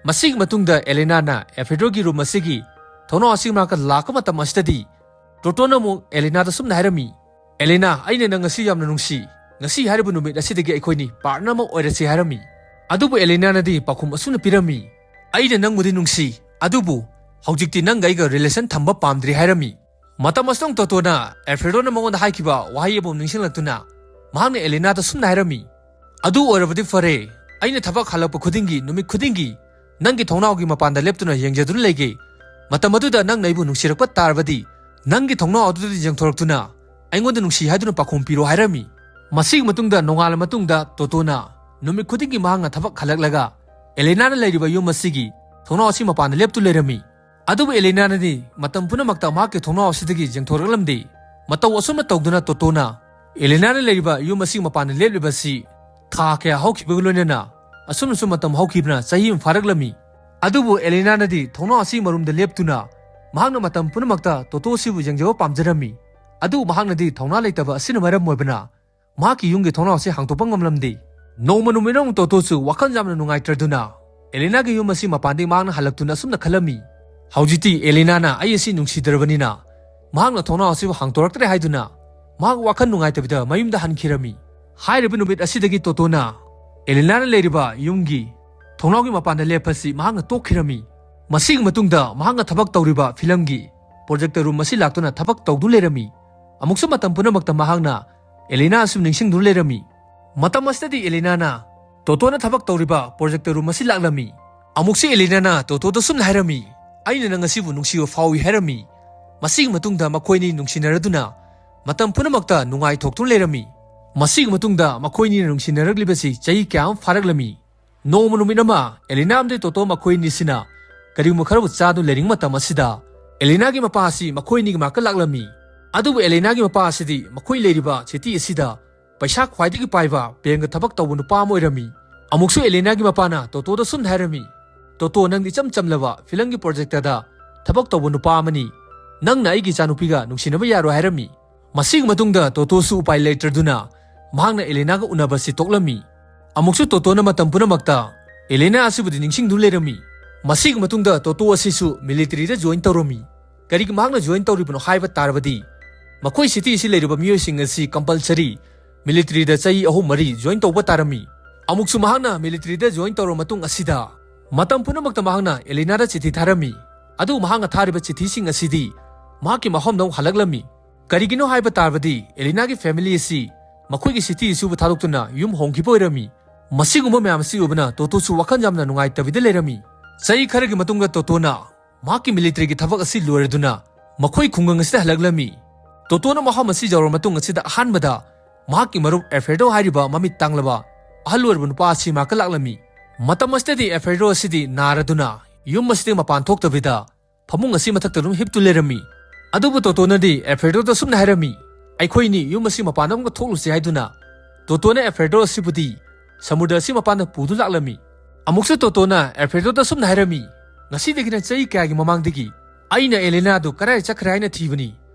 ꯃꯁꯤꯒꯤ ꯃꯇꯨꯡꯗ ꯑꯦꯂꯦꯅꯥꯅ ꯑꯦꯜꯐ꯭ꯔꯦꯗꯣꯒꯤ ꯔꯨꯝ ꯑꯁꯤꯒꯤ ꯊꯣꯡꯅꯥꯎ ꯑꯁꯤꯒꯤ ꯃꯅꯥꯛꯇ ꯂꯥꯛꯄ ꯃꯇꯝ ꯑꯁꯤꯗꯗꯤ ꯇꯣꯇꯣꯅ ꯑꯃꯨꯛ ꯑꯦꯂꯦꯅꯥꯗ ꯁꯨꯝꯅ ꯍꯥꯏꯔꯝꯃꯤ, "ꯑꯦꯂꯦꯅꯥ, ꯑꯩꯅ ꯅꯪ ꯉꯁꯤ ꯌꯥꯝꯅ ꯅꯨꯡꯁꯤ꯫ ꯉꯁꯤ ꯍꯥꯏꯔꯤꯕ ꯅꯨꯃꯤꯠ ꯑꯁꯤꯗꯒꯤ ꯑꯩꯈꯣꯏꯅꯤ ꯄꯥꯔꯠꯅꯔ ꯑꯃ ꯑꯣꯏꯔꯁꯤ" ꯍꯥꯏꯔꯝꯃꯤ꯫ ꯑꯗꯨꯕꯨ ꯑꯦꯂꯦꯅꯥꯅꯗꯤ ꯄꯥꯎꯈꯨꯝ ꯑꯁꯨꯝꯅ ꯄꯤꯔꯝꯃꯤ, "ꯑꯩꯅ ꯅꯪꯕꯨꯗꯤ ꯅꯨꯡꯁꯤ, ꯑꯗꯨꯕꯨ ꯍꯧꯖꯤꯛꯇꯤ ꯅꯪꯒ ꯑꯩꯒ ꯔꯤꯂꯦꯁꯟ ꯊꯝꯕ ꯄꯥꯝꯗ꯭ꯔꯤ" ꯍꯥꯏꯔꯝꯃꯤ꯫ ꯃꯇꯝ ꯑꯁꯤꯗ ꯇꯣꯇꯣꯅ ꯑꯦꯜꯐ꯭ꯔꯦꯗꯣꯅ ꯃꯉꯣꯟꯗ ꯍꯥꯏꯈꯤꯕ ꯋꯥꯍꯩ ꯑꯃ ꯅꯤꯡꯁꯤꯡꯂꯛꯇꯨꯅ ꯃꯍꯥꯛꯅ ꯑꯦꯂꯦꯅꯥꯗ ꯁꯨꯝꯅ ꯍꯥꯏꯔꯝꯃꯤ, "ꯑꯗꯨ ꯑꯣꯏꯔꯕꯗꯤ ꯐꯔꯦ, ꯑꯩꯅ ꯊꯕꯛ ꯍꯜꯂꯛꯄ ꯈꯨꯗꯤꯡꯒꯤ, ꯅꯨꯃꯤꯠ ꯈꯨꯗꯤꯡꯒꯤ ꯅꯪꯒꯤ ꯊꯣꯡꯅꯥꯎꯒꯤ ꯃꯄꯥꯟꯗ ꯂꯦꯞꯇꯨꯅ ꯌꯦꯡꯖꯗꯨꯅ ꯂꯩꯒꯦ꯫ ꯃꯇꯝ ꯑꯗꯨꯗ ꯅꯪꯅ ꯑꯩꯕꯨ ꯅꯨꯡꯁꯤꯔꯛꯄ ꯇꯥꯔꯕꯗꯤ ꯅꯪꯒꯤ ꯊꯣꯡꯅꯥꯎ ꯑꯗꯨꯗ ꯌꯦꯡꯊꯣꯔꯛꯇꯨꯅ ꯑꯩꯉꯣꯟꯗ ꯅꯨꯡꯁꯤ ꯍꯥꯏꯗꯨꯅ ꯄꯥꯎꯈꯨꯝ ꯄꯤꯔꯣ" ꯍꯥꯏꯔꯝꯃꯤ꯫ ꯃꯁꯤꯒꯤ ꯃꯇꯨꯡꯗ ꯅꯣꯡꯉꯥꯜꯂ ꯃꯇꯨꯡꯗ ꯇꯣꯇꯣꯅ ꯅꯨꯃꯤꯠ ꯈꯨꯗꯤꯡꯒꯤ ꯃꯍꯥꯛꯅ ꯊꯕꯛ ꯍꯜꯂꯛꯂꯒ ꯑꯦꯂꯦꯅꯥꯅ ꯂꯩꯔꯤꯕ ꯌꯨꯝ ꯑꯁꯤꯒꯤ ꯊꯣꯡꯅꯥꯎ ꯑꯁꯤ ꯃꯄꯥꯟꯗ ꯂꯦꯞꯇꯨ ꯂꯩꯔꯝꯃꯤ꯫ ꯑꯗꯨꯕꯨ ꯑꯦꯂꯦꯅꯥꯅꯗꯤ ꯃꯇꯝ ꯄꯨꯝꯅꯃꯛꯇ ꯃꯍꯥꯛꯀꯤ ꯊꯣꯡꯅꯥꯎ ꯑꯁꯤꯗꯒꯤ ꯌꯦꯡꯊꯣꯔꯛꯂꯝꯗꯦ꯫ ꯃꯇꯧ ꯑꯁꯨꯝꯅ ꯇꯧꯗꯨꯅ ꯇꯣꯇꯣꯅ ꯑꯦꯂꯦꯅꯥꯅ ꯂꯩꯔꯤꯕ ꯌꯨꯝ ꯑꯁꯤꯒꯤ ꯃꯄꯥꯟꯗ ꯂꯦꯞꯂꯤꯕ ꯑꯁꯤ ꯊꯥ ꯀꯌꯥ ꯍꯧꯈꯤꯕꯒ ꯂꯣꯏꯅꯅ ꯑꯁꯨꯝꯅꯁꯨ ꯃꯇꯝ ꯍꯧꯈꯤꯕꯅ ꯆꯍꯤ ꯑꯃ ꯐꯥꯔꯛꯂꯝꯃꯤ꯫ ꯑꯗꯨꯕꯨ ꯑꯦꯂꯦꯅꯥꯅꯗꯤ ꯊꯣꯡꯅꯥꯎ ꯑꯁꯤꯒꯤ ꯃꯔꯨꯝꯗ ꯂꯦꯞꯇꯨꯅ ꯃꯍꯥꯛꯅ ꯃꯇꯝ ꯄꯨꯝꯅꯃꯛꯇ ꯇꯣꯇꯣ ꯑꯁꯤꯕꯨ ꯌꯦꯡꯖꯕ ꯄꯥꯝꯖꯔꯝꯃꯤ꯫ ꯑꯗꯨꯕꯨ ꯃꯍꯥꯛꯅꯗꯤ ꯊꯧꯅꯥ ꯂꯩꯇꯕ ꯑꯁꯤꯅ ꯃꯔꯝ ꯑꯣꯏꯕꯅ ꯃꯍꯥꯛꯀꯤ ꯌꯨꯝꯒꯤ ꯊꯣꯡꯅꯥꯎ ꯑꯁꯤ ꯍꯥꯡꯗꯣꯛꯄ ꯉꯝꯂꯝꯗꯦ꯫ ꯅꯣꯡꯃ ꯅꯨꯃꯤꯠ ꯑꯃ ꯇꯣꯇꯣꯁꯨ ꯋꯥꯈꯜ ꯌꯥꯝꯅ ꯅꯨꯡꯉꯥꯏꯇ꯭ꯔꯗꯨꯅ ꯑꯦꯂꯦꯅꯥꯒꯤ ꯌꯨꯝ ꯑꯁꯤ ꯃꯄꯥꯟꯗꯒꯤ ꯃꯍꯥꯛꯅ ꯍꯜꯂꯛꯇꯨꯅ ꯑꯁꯨꯝꯅ ꯈꯜꯂꯝꯃꯤ, "ꯍꯧꯖꯤꯛꯇꯤ ꯑꯦꯂꯦꯅꯥꯅ ꯑꯩ ꯑꯁꯤ ꯅꯨꯡꯁꯤꯗ꯭ꯔꯕꯅꯤꯅ ꯃꯍꯥꯛꯅ ꯊꯣꯡꯅꯥꯎ ꯑꯁꯤꯕꯨ ꯍꯥꯡꯗꯣꯔꯛꯇ꯭ꯔꯦ" ꯍꯥꯏꯗꯨꯅ ꯃꯍꯥꯛ ꯋꯥꯈꯜ ꯅꯨꯡꯉꯥꯏꯇꯕꯤꯗ ꯃꯌꯨꯝꯗ ꯍꯟꯈꯤꯔꯝꯃꯤ꯫ ꯍꯥꯏꯔꯤꯕ ꯅꯨꯃꯤꯠ ꯑꯁꯤꯗꯒꯤ ꯇꯣꯇꯣꯅ ꯑꯦꯂꯦꯅꯥꯅ ꯂꯩꯔꯤꯕ ꯌꯨꯝꯒꯤ ꯊꯣꯡꯅꯥꯎꯒꯤ ꯃꯄꯥꯟꯗ ꯂꯦꯞꯄꯁꯤ ꯃꯍꯥꯛꯅ ꯇꯣꯛꯈꯤꯔꯝꯃꯤ꯫ ꯃꯁꯤꯒꯤ ꯃꯇꯨꯡꯗ ꯃꯍꯥꯛꯅ ꯊꯕꯛ ꯇꯧꯔꯤꯕ ꯐꯤꯂꯝꯒꯤ ꯄ꯭ꯔꯣꯖꯦꯛꯇꯔ ꯔꯨꯝ ꯑꯁꯤ ꯂꯥꯛꯇꯨꯅ ꯊꯕꯛ ꯇꯧꯗꯨꯅ ꯂꯩꯔꯝꯃꯤ꯫ ꯑꯃꯨꯛꯁꯨ ꯃꯇꯝ ꯄꯨꯝꯅꯃꯛꯇ ꯃꯍꯥꯛꯅ ꯑꯦꯂꯦꯅꯥ ꯑꯁꯤ ꯅꯤꯡꯁꯤꯡꯗꯨꯅ ꯂꯩꯔꯝꯃꯤ꯫ ꯃꯇꯝ ꯑꯁꯤꯗꯗꯤ ꯑꯦꯂꯦꯅꯥꯅ ꯇꯣꯇꯣꯅ ꯊꯕꯛ ꯇꯧꯔꯤꯕ ꯄ꯭ꯔꯣꯖꯦꯛꯇꯔ ꯔꯨꯝ ꯑꯁꯤ ꯂꯥꯛꯂꯝꯃꯤ꯫ ꯑꯃꯨꯛꯁꯨ ꯑꯦꯂꯦꯅꯥꯅ ꯇꯣꯇꯣꯗ ꯁꯨꯝꯅ ꯍꯥꯏꯔꯝꯃꯤ, "ꯑꯩꯅ ꯅꯪ ꯑꯁꯤꯕꯨ ꯅꯨꯡꯁꯤꯕ ꯐꯥꯎꯏ" ꯍꯥꯏꯔꯝꯃꯤ꯫ ꯃꯁꯤꯒꯤ ꯃꯇꯨꯡꯗ ꯃꯈꯣꯏ ꯑꯅꯤ ꯅꯨꯡꯁꯤꯅꯔꯗꯨꯅ ꯃꯇꯝ ꯄꯨꯝꯅꯃꯛꯇ ꯅꯨꯡꯉꯥꯏꯊꯣꯛꯇꯨꯅ ꯂꯩꯔꯝꯃꯤ꯫ ꯃꯁꯤꯒꯤ ꯃꯇꯨꯡꯗ ꯃꯈꯣꯏ ꯑꯅꯤꯅ ꯅꯨꯡꯁꯤꯅꯔꯛꯂꯤꯕꯁꯤ ꯆꯍꯤ ꯀꯌꯥ ꯑꯃ ꯐꯥꯔꯛꯂꯝꯃꯤ꯫ ꯅꯣꯡꯃ ꯅꯨꯃꯤꯠ ꯑꯃ ꯑꯦꯂꯦꯅꯥ ꯑꯃꯗꯤ ꯇꯣꯇꯣ ꯃꯈꯣꯏ ꯑꯅꯤꯁꯤꯅ ꯀꯔꯤꯒꯨꯝꯕ ꯈꯔꯕꯨ ꯆꯥꯗꯨꯅ ꯂꯩꯔꯤꯉꯩ ꯃꯇꯝ ꯑꯁꯤꯗ ꯑꯦꯂꯦꯅꯥꯒꯤ ꯃꯄꯥ ꯑꯁꯤ ꯃꯈꯣꯏ ꯑꯅꯤꯒꯤ ꯃꯅꯥꯛꯇ ꯂꯥꯛꯂꯝꯃꯤ꯫ ꯑꯗꯨꯕꯨ ꯑꯦꯂꯦꯅꯥꯒꯤ ꯃꯄꯥ ꯑꯁꯤꯗꯤ ꯃꯈꯣꯏ ꯂꯩꯔꯤꯕ ꯁꯤꯇꯤ ꯑꯁꯤꯗ ꯄꯩꯁꯥ ꯈ꯭ꯋꯥꯏꯗꯒꯤ ꯄꯥꯏꯕ ꯕꯦꯡꯒ ꯊꯕꯛ ꯇꯧꯕ ꯅꯨꯄꯥ ꯑꯃ ꯑꯣꯏꯔꯝꯃꯤ꯫ ꯑꯃꯨꯛꯁꯨ ꯑꯦꯂꯦꯅꯥꯒꯤ ꯃꯄꯥꯅ ꯇꯣꯇꯣꯗ ꯁꯨꯝꯅ ꯍꯥꯏꯔꯝꯃꯤ, "ꯇꯣꯇꯣ, ꯅꯪꯗꯤ ꯏꯆꯝ ꯆꯝꯂꯕ ꯐꯤꯂꯝꯒꯤ ꯄ꯭ꯔꯣꯖꯦꯛꯇꯔꯗ ꯊꯕꯛ ꯇꯧꯕ ꯅꯨꯄꯥ ꯑꯃꯅꯤ꯫ ꯅꯪꯅ ꯑꯩꯒꯤ ꯏꯆꯥꯅꯨꯄꯤꯒ ꯅꯨꯡꯁꯤꯅꯕ ꯌꯥꯔꯣꯏ" ꯍꯥꯏꯔꯝꯃꯤ꯫ ꯃꯁꯤꯒꯤ ꯃꯇꯨꯡꯗ ꯇꯣꯇꯣꯁꯨ ꯎꯄꯥꯏ ꯂꯩꯇ꯭ꯔꯗꯨꯅ ꯃꯍꯥꯛꯅ ꯑꯦꯂꯦꯅꯥꯒ ꯎꯅꯕꯁꯤ ꯇꯣꯛꯂꯝꯃꯤ꯫ ꯑꯃꯨꯛꯁꯨ ꯇꯣꯇꯣꯅ ꯃꯇꯝ ꯄꯨꯝꯅꯃꯛꯇ ꯑꯦꯂꯦꯅꯥ ꯑꯁꯤꯕꯨꯗꯤ ꯅꯤꯡꯁꯤꯡꯗꯨꯅ ꯂꯩꯔꯝꯃꯤ꯫ ꯃꯁꯤꯒꯤ ꯃꯇꯨꯡꯗ ꯇꯣꯇꯣ ꯑꯁꯤꯁꯨ ꯃꯤꯂꯤꯇꯔꯤꯗ ꯖꯣꯏꯟ ꯇꯧꯔꯝꯃꯤ꯫ ꯀꯔꯤꯒꯤ ꯃꯍꯥꯛꯅ ꯖꯣꯏꯟ ꯇꯧꯔꯤꯕꯅꯣ ꯍꯥꯏꯕ ꯇꯥꯔꯕꯗꯤ, ꯃꯈꯣꯏ ꯁꯤꯇꯤ ꯑꯁꯤ ꯂꯩꯔꯤꯕ ꯃꯤꯑꯣꯏꯁꯤꯡ ꯑꯁꯤ ꯀꯝꯄꯜꯁꯔꯤ ꯃꯤꯂꯤꯇꯔꯤꯗ ꯆꯍꯤ ꯑꯍꯨꯝ ꯃꯔꯤ ꯖꯣꯏꯟ ꯇꯧꯕ ꯇꯥꯔꯝꯃꯤ꯫ ꯑꯃꯨꯛꯁꯨ ꯃꯍꯥꯛꯅ ꯃꯤꯂꯤꯇꯔꯤꯗ ꯖꯣꯏꯟ ꯇꯧꯔꯕ ꯃꯇꯨꯡ ꯑꯁꯤꯗ ꯃꯇꯝ ꯄꯨꯝꯅꯃꯛꯇ ꯃꯍꯥꯛꯅ ꯑꯦꯂꯦꯅꯥꯗ ꯆꯤꯊꯤ ꯊꯥꯔꯝꯃꯤ꯫ ꯑꯗꯨꯕꯨ ꯃꯍꯥꯛꯅ ꯊꯥꯔꯤꯕ ꯆꯤꯊꯤꯁꯤꯡ ꯑꯁꯤꯗꯤ ꯃꯍꯥꯛꯀꯤ ꯃꯐꯝꯗ ꯑꯃꯨꯛ ꯍꯜꯂꯛꯂꯝꯃꯤ꯫ ꯀꯔꯤꯒꯤꯅꯣ ꯍꯥꯏꯕ ꯇꯥꯔꯕꯗꯤ, ꯑꯦꯂꯦꯅꯥꯒꯤ ꯐꯦꯃꯤꯂꯤ ꯑꯁꯤ ꯃꯈꯣꯏꯒꯤ ꯁꯤꯇꯤ ꯑꯁꯤꯕꯨ ꯊꯥꯗꯣꯛꯇꯨꯅ ꯌꯨꯝ ꯍꯣꯡꯈꯤꯕ ꯑꯣꯏꯔꯝꯃꯤ꯫ ꯃꯁꯤꯒꯨꯝꯕ ꯃꯌꯥꯝ ꯑꯁꯤ ꯎꯕꯅ ꯇꯣꯇꯣꯁꯨ ꯋꯥꯈꯜ ꯌꯥꯝꯅ ꯅꯨꯡꯉꯥꯏꯇꯕꯤꯗ ꯂꯩꯔꯝꯃꯤ꯫ ꯆꯍꯤ ꯈꯔꯒꯤ ꯃꯇꯨꯡꯗ ꯇꯣꯇꯣꯅ ꯃꯍꯥꯛꯀꯤ ꯃꯤꯂꯤꯇꯔꯤꯒꯤ ꯊꯕꯛ ꯑꯁꯤ ꯂꯣꯏꯔꯗꯨꯅ ꯃꯈꯣꯏ ꯈꯨꯡꯒꯪ ꯑꯁꯤꯗ ꯍꯜꯂꯛꯂꯝꯃꯤ꯫ ꯇꯣꯇꯣꯅ ꯃꯐꯝ ꯑꯁꯤ ꯌꯧꯔꯕ ꯃꯇꯨꯡ ꯑꯁꯤꯗ ꯑꯍꯥꯟꯕꯗ ꯃꯍꯥꯛꯀꯤ ꯃꯔꯨꯞ ꯑꯦꯜꯐ꯭ꯔꯦꯗꯣ ꯍꯥꯏꯔꯤꯕ ꯃꯃꯤꯠ ꯇꯥꯡꯂꯕ ꯑꯍꯜ ꯑꯣꯏꯔꯕ ꯅꯨꯄꯥ ꯑꯁꯤ ꯃꯍꯥꯛꯀ ꯂꯥꯛꯂꯝꯃꯤ꯫ ꯃꯇꯝ ꯑꯁꯤꯗꯗꯤ ꯑꯦꯜꯐ꯭ꯔꯦꯗꯣ ꯑꯁꯤꯗꯤ ꯅꯥꯔꯗꯨꯅ ꯌꯨꯝ ꯑꯁꯤꯗꯒꯤ ꯃꯄꯥꯟ ꯊꯣꯛꯇꯕꯤꯗ ꯐꯃꯨꯡ ꯑꯁꯤ ꯃꯊꯛꯇ ꯑꯗꯨꯝ ꯍꯤꯞꯇꯨ ꯂꯩꯔꯝꯃꯤ꯫ ꯑꯗꯨꯕꯨ ꯇꯣꯇꯣꯅꯗꯤ ꯑꯦꯜꯐ꯭ꯔꯦꯗꯣꯗ ꯁꯨꯝꯅ ꯍꯥꯏꯔꯝꯃꯤ, "ꯑꯩꯈꯣꯏꯅꯤ ꯌꯨꯝ ꯑꯁꯤ ꯃꯄꯥꯟꯗ ꯑꯃꯨꯛꯀ ꯊꯣꯛꯂꯨꯁꯤ" ꯍꯥꯏꯗꯨꯅ ꯇꯣꯇꯣꯅ ꯑꯦꯜꯐ꯭ꯔꯦꯗꯣ ꯑꯁꯤꯕꯨꯗꯤ ꯁꯃꯨꯗ꯭ꯔ ꯑꯁꯤ ꯃꯄꯥꯟꯗ ꯄꯨꯗꯨ ꯂꯥꯛꯂꯝꯃꯤ꯫ ꯑꯃꯨꯛꯁꯨ ꯇꯣꯇꯣꯅ ꯑꯦꯜꯐ꯭ꯔꯦꯗꯣꯗ ꯁꯨꯝꯅ ꯍꯥꯏꯔꯝꯃꯤ, "ꯉꯁꯤꯗꯒꯤꯅ ꯆꯍꯤ ꯀꯌꯥꯒꯤ ꯃꯃꯥꯡꯗꯒꯤ ꯑꯩꯅ ꯑꯦꯂꯦꯅꯥꯗꯨ ꯀꯗꯥꯏ ꯆꯠꯈ꯭ꯔꯦ ꯍꯥꯏꯅ ꯊꯤꯕꯅꯤ,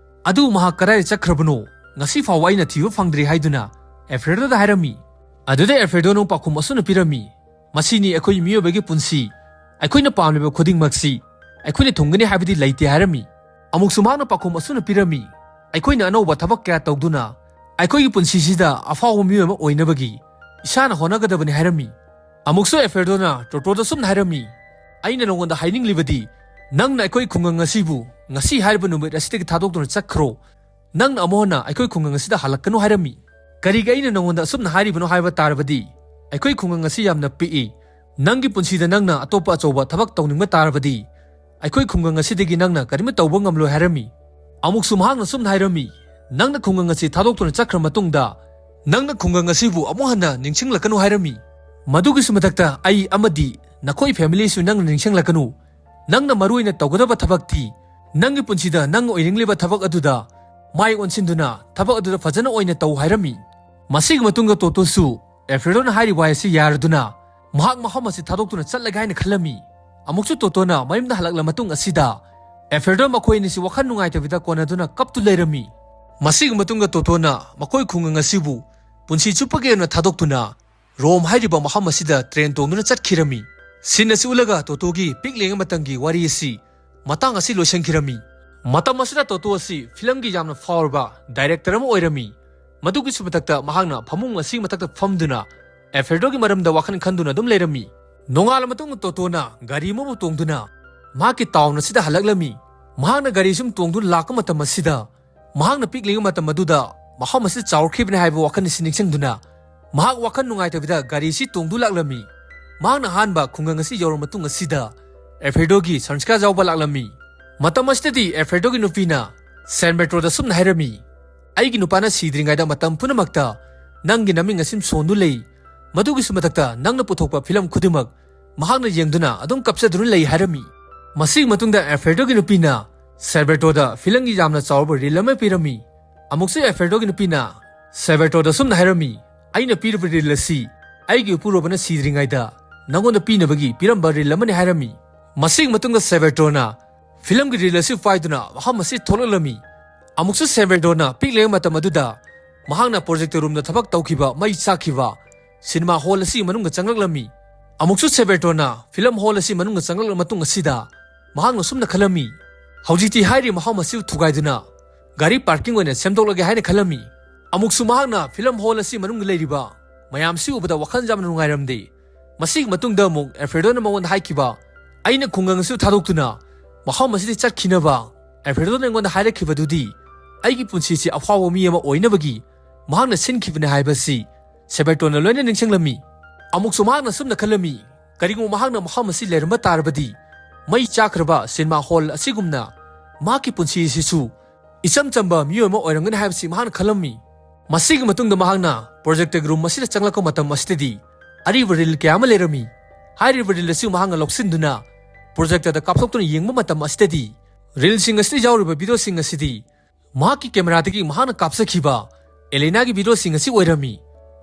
ꯑꯗꯨꯕꯨ ꯃꯍꯥꯛ ꯀꯗꯥꯏꯗ ꯆꯠꯈ꯭ꯔꯕꯅꯣ ꯉꯁꯤ ꯐꯥꯎꯕ ꯑꯩꯅ ꯊꯤꯕ ꯐꯪꯗ꯭ꯔꯤ" ꯍꯥꯏꯗꯨꯅ ꯑꯦꯜꯐ꯭ꯔꯦꯗꯣꯗ ꯍꯥꯏꯔꯝꯃꯤ꯫ ꯑꯗꯨꯗ ꯑꯦꯜꯐ꯭ꯔꯦꯗꯣꯅ ꯄꯥꯎꯈꯨꯝ ꯑꯁꯨꯝꯅ ꯄꯤꯔꯝꯃꯤ, "ꯃꯁꯤꯅꯤ ꯑꯩꯈꯣꯏ ꯃꯤꯑꯣꯏꯕꯒꯤ ꯄꯨꯟꯁꯤ, ꯑꯩꯈꯣꯏꯅ ꯄꯥꯝꯂꯤꯕ ꯈꯨꯗꯤꯡꯃꯛꯁꯤ ꯑꯩꯈꯣꯏꯅ ꯊꯨꯡꯒꯅꯤ ꯍꯥꯏꯕꯗꯤ ꯂꯩꯇꯦ" ꯍꯥꯏꯔꯝꯃꯤ꯫ ꯑꯃꯨꯛꯁꯨ ꯃꯍꯥꯛꯅ ꯄꯥꯎꯈꯨꯝ ꯑꯁꯨꯝꯅ ꯄꯤꯔꯝꯃꯤ, "ꯑꯩꯈꯣꯏꯅ ꯑꯅꯧꯕ ꯊꯕꯛ ꯀꯌꯥ ꯇꯧꯗꯨꯅ ꯑꯩꯈꯣꯏꯒꯤ ꯄꯨꯟꯁꯤꯁꯤꯗ ꯑꯐꯥꯎꯕ ꯃꯤꯑꯣꯏ ꯑꯃ ꯑꯣꯏꯅꯕꯒꯤ ꯏꯁꯥꯅ ꯍꯣꯠꯅꯒꯗꯕꯅꯤ" ꯍꯥꯏꯔꯝꯃꯤ꯫ ꯑꯃꯨꯛꯁꯨ ꯑꯦꯜꯐ꯭ꯔꯦꯗꯣꯅ ꯇꯣꯇꯣꯗ ꯁꯨꯝꯅ ꯍꯥꯏꯔꯝꯃꯤ, ꯑꯩꯅ ꯅꯉꯣꯟꯗ ꯍꯥꯏꯅꯤꯡꯂꯤꯕꯗꯤ, ꯅꯪꯅ ꯑꯩꯈꯣꯏ ꯈꯨꯡꯒꯪ ꯑꯁꯤꯕꯨ ꯉꯁꯤ ꯍꯥꯏꯔꯤꯕ ꯅꯨꯃꯤꯠ ꯑꯁꯤꯗꯒꯤ ꯊꯥꯗꯣꯛꯇꯨꯅ ꯆꯠꯈ꯭ꯔꯣ꯫ ꯅꯪꯅ ꯑꯃꯨꯛ ꯍꯟꯅ ꯑꯩꯈꯣꯏ ꯈꯨꯡꯒꯪ ꯑꯁꯤꯗ ꯍꯜꯂꯛꯀꯅꯨ ꯍꯥꯏꯔꯝꯃꯤ꯫ ꯀꯔꯤꯒꯤ ꯑꯩꯅ ꯅꯉꯣꯟꯗ ꯑꯁꯨꯝꯅ ꯍꯥꯏꯔꯤꯕꯅꯣ ꯍꯥꯏꯕ ꯇꯥꯔꯕꯗꯤ, ꯑꯩꯈꯣꯏ ꯈꯨꯡꯒꯪ ꯑꯁꯤ ꯌꯥꯝꯅ ꯄꯤꯛꯏ꯫ ꯅꯪꯒꯤ ꯄꯨꯟꯁꯤꯗ ꯅꯪꯅ ꯑꯇꯣꯞꯄ ꯑꯆꯧꯕ ꯊꯕꯛ ꯇꯧꯅꯤꯡꯕ ꯇꯥꯔꯕꯗꯤ, ꯑꯩꯈꯣꯏ ꯈꯨꯡꯒꯪ ꯑꯁꯤꯗꯒꯤ ꯅꯪꯅ ꯀꯔꯤꯝꯇ ꯇꯧꯕ ꯉꯝꯂꯣꯏ ꯍꯥꯏꯔꯝꯃꯤ꯫ ꯑꯃꯨꯛꯁꯨ ꯃꯍꯥꯛꯅ ꯁꯨꯝꯅ ꯍꯥꯏꯔꯝꯃꯤ, ꯅꯪꯅ ꯈꯨꯡꯒꯪ ꯑꯁꯤ ꯊꯥꯗꯣꯛꯇꯨꯅ ꯆꯠꯈ꯭ꯔ ꯃꯇꯨꯡꯗ, ꯅꯪꯅ ꯈꯨꯡꯒꯪ ꯑꯁꯤꯕꯨ ꯑꯃꯨꯛ ꯍꯟꯅ ꯅꯤꯡꯁꯤꯡꯂꯛꯀꯅꯨ ꯍꯥꯏꯔꯝꯃꯤ꯫ ꯃꯗꯨꯒꯤꯁꯨ ꯃꯊꯛꯇ ꯑꯩ ꯑꯃꯗꯤ ꯅꯈꯣꯏ ꯐꯦꯃꯤꯂꯤꯁꯨ ꯅꯪꯅ ꯅꯤꯡꯁꯤꯡꯂꯛꯀꯅꯨ꯫ ꯅꯪꯅ ꯃꯔꯨ ꯑꯣꯏꯅ ꯇꯧꯒꯗꯕ ꯊꯕꯛꯇꯤ, ꯅꯪꯒꯤ ꯄꯨꯟꯁꯤꯗ ꯅꯪ ꯑꯣꯏꯅꯤꯡꯂꯤꯕ ꯊꯕꯛ ꯑꯗꯨꯗ ꯃꯥꯏ ꯑꯣꯟꯁꯤꯟꯗꯨꯅ ꯊꯕꯛ ꯑꯗꯨꯗ ꯐꯖꯅ ꯑꯣꯏꯅ ꯇꯧ ꯍꯥꯏꯔꯝꯃꯤ꯫ ꯃꯁꯤꯒꯤ ꯃꯇꯨꯡꯗ ꯇꯣꯇꯣꯁꯨ ꯑꯦꯐ꯭ꯔꯦꯗꯣꯅ ꯍꯥꯏꯔꯤꯕ ꯋꯥꯍꯩ ꯑꯁꯤ ꯌꯥꯔꯗꯨꯅ ꯃꯍꯥꯛ ꯃꯐꯝ ꯑꯁꯤ ꯊꯥꯗꯣꯛꯇꯨꯅ ꯆꯠꯂꯒꯦ ꯍꯥꯏꯅ ꯈꯜꯂꯝꯃꯤ꯫ ꯑꯃꯨꯛꯁꯨ ꯇꯣꯇꯣꯅ ꯃꯌꯨꯝꯗ ꯍꯜꯂꯛꯂ ꯃꯇꯨꯡ ꯑꯁꯤꯗ ꯑꯦꯐ꯭ꯔꯦꯗꯣ ꯃꯈꯣꯏ ꯑꯅꯤꯁꯤ ꯋꯥꯈꯜ ꯅꯨꯡꯉꯥꯏꯇꯕꯤꯗ ꯀꯣꯟꯅꯗꯨꯅ ꯀꯞꯇꯨ ꯂꯩꯔꯝꯃꯤ꯫ ꯃꯁꯤꯒꯤ ꯃꯇꯨꯡꯗ ꯇꯣꯇꯣꯅ ꯃꯈꯣꯏ ꯈꯨꯡꯒꯪ ꯑꯁꯤꯕꯨ ꯄꯨꯟꯁꯤ ꯆꯨꯞꯄꯒꯤ ꯑꯣꯏꯅ ꯊꯥꯗꯣꯛꯇꯨꯅ ꯔꯣꯝ ꯍꯥꯏꯔꯤꯕ ꯃꯐꯝ ꯑꯁꯤꯗ ꯇ꯭ꯔꯦꯟ ꯇꯣꯡꯗꯨꯅ ꯆꯠꯈꯤꯔꯝꯃꯤ꯫ ꯁꯤꯟ ꯑꯁꯤ ꯎꯠꯂꯒ ꯇꯣꯇꯣꯒꯤ ꯄꯤꯛꯂꯤꯉꯩ ꯃꯇꯝꯒꯤ ꯋꯥꯔꯤ ꯑꯁꯤ ꯃꯇꯥꯡ ꯑꯁꯤ ꯂꯣꯏꯁꯤꯟꯈꯤꯔꯝꯃꯤ꯫ ꯃꯇꯝ ꯑꯁꯤꯗ ꯇꯣꯇꯣ ꯑꯁꯤ ꯐꯤꯂꯝꯒꯤ ꯌꯥꯝꯅ ꯐꯥꯎꯔꯕ ꯗꯥꯏꯔꯦꯛꯇꯔ ꯑꯃ ꯑꯣꯏꯔꯝꯃꯤ꯫ ꯃꯗꯨꯒꯤꯁꯨ ꯃꯊꯛꯇ ꯃꯍꯥꯛꯅ ꯐꯃꯨꯡ ꯑꯁꯤꯒꯤ ꯃꯊꯛꯇ ꯐꯝꯗꯨꯅ ꯑꯦꯐ꯭ꯔꯦꯗꯣꯒꯤ ꯃꯔꯝꯗ ꯋꯥꯈꯜ ꯈꯟꯗꯨꯅ ꯑꯗꯨꯝ ꯂꯩꯔꯝꯃꯤ꯫ ꯅꯣꯡꯉꯥꯜꯂ ꯃꯇꯨꯡꯗ ꯇꯣꯇꯣꯅ ꯒꯥꯔꯤ ꯑꯃꯕꯨ ꯇꯣꯡꯗꯨꯅ ꯃꯍꯥꯛꯀꯤ ꯇꯥꯎꯟ ꯑꯁꯤꯗ ꯍꯜꯂꯛꯂꯝꯃꯤ꯫ ꯃꯍꯥꯛꯅ ꯒꯥꯔꯤ ꯁꯨꯝ ꯇꯣꯡꯗꯨꯅ ꯂꯥꯛꯄ ꯃꯇꯝ ꯑꯁꯤꯗ, ꯃꯍꯥꯛꯅ ꯄꯤꯛꯂꯤꯉꯩ ꯃꯇꯝ ꯑꯗꯨꯗ ꯃꯐꯝ ꯑꯁꯤꯗ ꯆꯥꯎꯔꯛꯈꯤꯕꯅꯤ ꯍꯥꯏꯕ ꯋꯥꯈꯜ ꯑꯁꯤ ꯅꯤꯡꯁꯤꯡꯗꯨꯅ ꯃꯍꯥꯛ ꯋꯥꯈꯜ ꯅꯨꯡꯉꯥꯏꯇꯕꯤꯗ ꯒꯥꯔꯤ ꯑꯁꯤ ꯇꯣꯡꯗꯨ ꯂꯥꯛꯂꯝꯃꯤ꯫ ꯃꯍꯥꯛꯅ ꯑꯍꯥꯟꯕ ꯈꯨꯡꯒꯪ ꯑꯁꯤ ꯌꯧꯔꯕ ꯃꯇꯨꯡ ꯑꯁꯤꯗ ꯑꯦꯐ꯭ꯔꯦꯗꯣꯒꯤ ꯁꯟꯁꯀ꯭ꯔꯥ ꯌꯥꯎꯕ ꯂꯥꯛꯂꯝꯃꯤ꯫ ꯃꯇꯝ ꯑꯁꯤꯗꯗꯤ ꯑꯦꯐ꯭ꯔꯦꯗꯣꯒꯤ ꯅꯨꯄꯤꯅ ꯁꯦꯜꯕꯦꯇ꯭ꯔꯣꯗ ꯁꯨꯝꯅ ꯍꯥꯏꯔꯝꯃꯤ, "ꯑꯩꯒꯤ ꯅꯨꯄꯥꯅ ꯁꯤꯗ꯭ꯔꯤꯉꯩꯗ ꯃꯇꯝ ꯄꯨꯝꯅꯃꯛꯇ ꯅꯪꯒꯤ ꯅꯃꯤꯡ ꯑꯁꯤ ꯁꯣꯟꯗꯨ ꯂꯩ꯫ ꯃꯗꯨꯒꯤꯁꯨ ꯃꯊꯛꯇ ꯅꯪꯅ ꯄꯨꯊꯣꯛꯄ ꯐꯤꯂꯝ ꯈꯨꯗꯤꯡꯃꯛ ꯃꯍꯥꯛꯅ ꯌꯦꯡꯗꯨꯅ ꯑꯗꯨꯝ ꯀꯞꯆꯗꯨꯅ ꯂꯩ" ꯍꯥꯏꯔꯝꯃꯤ꯫ ꯃꯁꯤꯒꯤ ꯃꯇꯨꯡꯗ ꯑꯦꯐ꯭ꯔꯦꯗꯣꯒꯤ ꯅꯨꯄꯤꯅ ꯁꯦꯜꯕꯦꯇ꯭ꯔꯣꯗ ꯐꯤꯂꯝꯒꯤ ꯌꯥꯝꯅ ꯆꯥꯎꯔꯕ ꯔꯤꯜ ꯑꯃ ꯄꯤꯔꯝꯃꯤ꯫ ꯑꯃꯨꯛꯁꯨ ꯑꯦꯐ꯭ꯔꯦꯗꯣꯒꯤ ꯅꯨꯄꯤꯅ ꯁꯦꯜꯕꯦꯇ꯭ꯔꯣꯗ ꯁꯨꯝꯅ ꯍꯥꯏꯔꯝꯃꯤ, "ꯑꯩꯅ ꯄꯤꯔꯤꯕ ꯔꯤꯜ ꯑꯁꯤ ꯑꯩꯒꯤ ꯏꯄꯨꯔꯣꯏꯕꯅ ꯁꯤꯗ꯭ꯔꯤꯉꯩꯗ ꯅꯉꯣꯟꯗ ꯄꯤꯅꯕꯒꯤ ꯄꯤꯔꯝꯕ ꯔꯤꯜ ꯑꯃꯅꯤ" ꯍꯥꯏꯔꯝꯃꯤ꯫ ꯃꯁꯤꯒꯤ ꯃꯇꯨꯡꯗ ꯁꯦꯜꯕꯦꯇ꯭ꯔꯣꯅ ꯐꯤꯂꯝꯒꯤ ꯔꯤꯜ ꯑꯁꯤ ꯄꯥꯏꯗꯨꯅ ꯃꯐꯝ ꯑꯁꯤ ꯊꯣꯛꯂꯛꯂꯝꯃꯤ꯫ ꯑꯃꯨꯛꯁꯨ ꯁꯦꯜꯕꯦꯇ꯭ꯔꯣꯅ ꯄꯤꯛꯂꯤꯉꯩ ꯃꯇꯝ ꯑꯗꯨꯗ ꯃꯍꯥꯛꯅ ꯄ꯭ꯔꯣꯖꯦꯛꯇꯔ ꯔꯨꯝꯗ ꯊꯕꯛ ꯇꯧꯈꯤꯕ, ꯃꯩ ꯆꯥꯛꯈꯤꯕ ꯁꯤꯅꯦꯃꯥ ꯍꯣꯜ ꯑꯁꯤꯒꯤ ꯃꯅꯨꯡꯗ ꯆꯪꯂꯛꯂꯝꯃꯤ꯫ ꯑꯃꯨꯛꯁꯨ ꯁꯦꯜꯕꯦꯇ꯭ꯔꯣꯅ ꯐꯤꯂꯝ ꯍꯣꯜ ꯑꯁꯤ ꯃꯅꯨꯡꯗ ꯆꯪꯂꯛꯂꯕ ꯃꯇꯨꯡ ꯑꯁꯤꯗ ꯃꯍꯥꯛꯅ ꯁꯨꯝꯅ ꯈꯜꯂꯝꯃꯤ, "ꯍꯧꯖꯤꯛꯇꯤ ꯍꯥꯏꯔꯤꯕ ꯃꯐꯝ ꯑꯁꯤꯕꯨ ꯊꯨꯒꯥꯏꯗꯨꯅ ꯒꯥꯔꯤ ꯄꯥꯔꯀꯤꯡ ꯑꯣꯏꯅ ꯁꯦꯝꯗꯣꯛꯂꯒꯦ" ꯍꯥꯏꯅ ꯈꯜꯂꯝꯃꯤ꯫ ꯑꯃꯨꯛꯁꯨ ꯃꯍꯥꯛꯅ ꯐꯤꯂꯝ ꯍꯣꯜ ꯑꯁꯤ ꯃꯅꯨꯡꯗ ꯂꯩꯔꯤꯕ ꯃꯌꯥꯝꯁꯤ ꯎꯕꯗ ꯋꯥꯈꯜ ꯌꯥꯝꯅ ꯅꯨꯡꯉꯥꯏꯔꯝꯗꯦ꯫ ꯃꯁꯤꯒꯤ ꯃꯇꯨꯡꯗ ꯑꯃꯨꯛ ꯑꯦꯐ꯭ꯔꯦꯗꯣꯅ ꯃꯉꯣꯟꯗ ꯍꯥꯏꯈꯤꯕ, ꯑꯩꯅ ꯈꯨꯡꯒꯪ ꯑꯁꯤ ꯊꯥꯗꯣꯛꯇꯨꯅ ꯃꯐꯝ ꯑꯁꯤꯗ ꯆꯠꯈꯤꯅꯕ ꯑꯦꯜꯐ꯭ꯔꯦꯗꯣꯅ ꯑꯩꯉꯣꯟꯗ ꯍꯥꯏꯔꯛꯈꯤꯕꯗꯨꯗꯤ ꯑꯩꯒꯤ ꯄꯨꯟꯁꯤꯁꯤ ꯑꯐꯥꯎꯕ ꯃꯤ ꯑꯃ ꯑꯣꯏꯅꯕꯒꯤ ꯃꯍꯥꯛꯅ ꯁꯤꯟꯈꯤꯕꯅꯤ ꯍꯥꯏꯕꯁꯤ ꯁꯦꯕꯦꯇꯣꯅ ꯂꯣꯏꯅ ꯅꯤꯡꯁꯤꯡꯂꯝꯃꯤ꯫ ꯑꯃꯨꯛꯁꯨ ꯃꯍꯥꯛꯅ ꯑꯁꯨꯝꯅ ꯈꯜꯂꯝꯃꯤ, ꯀꯔꯤꯒꯨꯝꯕ ꯃꯍꯥꯛꯅ ꯃꯐꯝ ꯑꯁꯤ ꯂꯩꯔꯝꯕ ꯇꯥꯔꯕꯗꯤ ꯃꯩ ꯆꯥꯛꯈ꯭ꯔꯕ ꯁꯤꯅꯦꯃꯥ ꯍꯣꯜ ꯑꯁꯤꯒꯨꯝꯅ ꯃꯍꯥꯛꯀꯤ ꯄꯨꯟꯁꯤ ꯑꯁꯤꯁꯨ ꯏꯆꯝ ꯆꯝꯕ ꯃꯤꯑꯣꯏ ꯑꯃ ꯑꯣꯏꯔꯝꯒꯅꯤ ꯍꯥꯏꯕꯁꯤ ꯃꯍꯥꯛꯅ ꯈꯜꯂꯝꯃꯤ꯫ ꯃꯁꯤꯒꯤ ꯃꯇꯨꯡꯗ ꯃꯍꯥꯛꯅ ꯄ꯭ꯔꯣꯖꯦꯛꯇꯔꯒꯤ ꯔꯨꯝ ꯑꯁꯤꯗ ꯆꯪꯂꯛꯄ ꯃꯇꯝ ꯑꯁꯤꯗꯗꯤ ꯑꯔꯤꯕ ꯔꯤꯜ ꯀꯌꯥ ꯑꯃ ꯂꯩꯔꯝꯃꯤ꯫ ꯍꯥꯏꯔꯤꯕ ꯔꯤꯜ ꯑꯁꯤ ꯃꯍꯥꯛꯅ ꯂꯧꯁꯤꯟꯗꯨꯅ ꯄ꯭ꯔꯣꯖꯦꯛꯇꯔꯗ ꯀꯥꯞꯊꯣꯛꯇꯨꯅ ꯌꯦꯡꯕ ꯃꯇꯝ ꯑꯁꯤꯗꯗꯤ ꯔꯤꯜꯁꯤꯡ ꯑꯁꯤꯗ ꯌꯥꯎꯔꯤꯕ ꯚꯤꯗꯤꯑꯣꯁꯤꯡ ꯑꯁꯤꯗꯤ ꯃꯍꯥꯛꯀꯤ ꯀꯦꯃꯦꯔꯥꯗꯒꯤ ꯃꯍꯥꯛꯅ ꯀꯥꯞꯆꯈꯤꯕ ꯑꯦꯂꯦꯅꯥꯒꯤ ꯚꯤꯗꯤꯑꯣꯁꯤꯡ ꯑꯁꯤ ꯑꯣꯏꯔꯝꯃꯤ꯫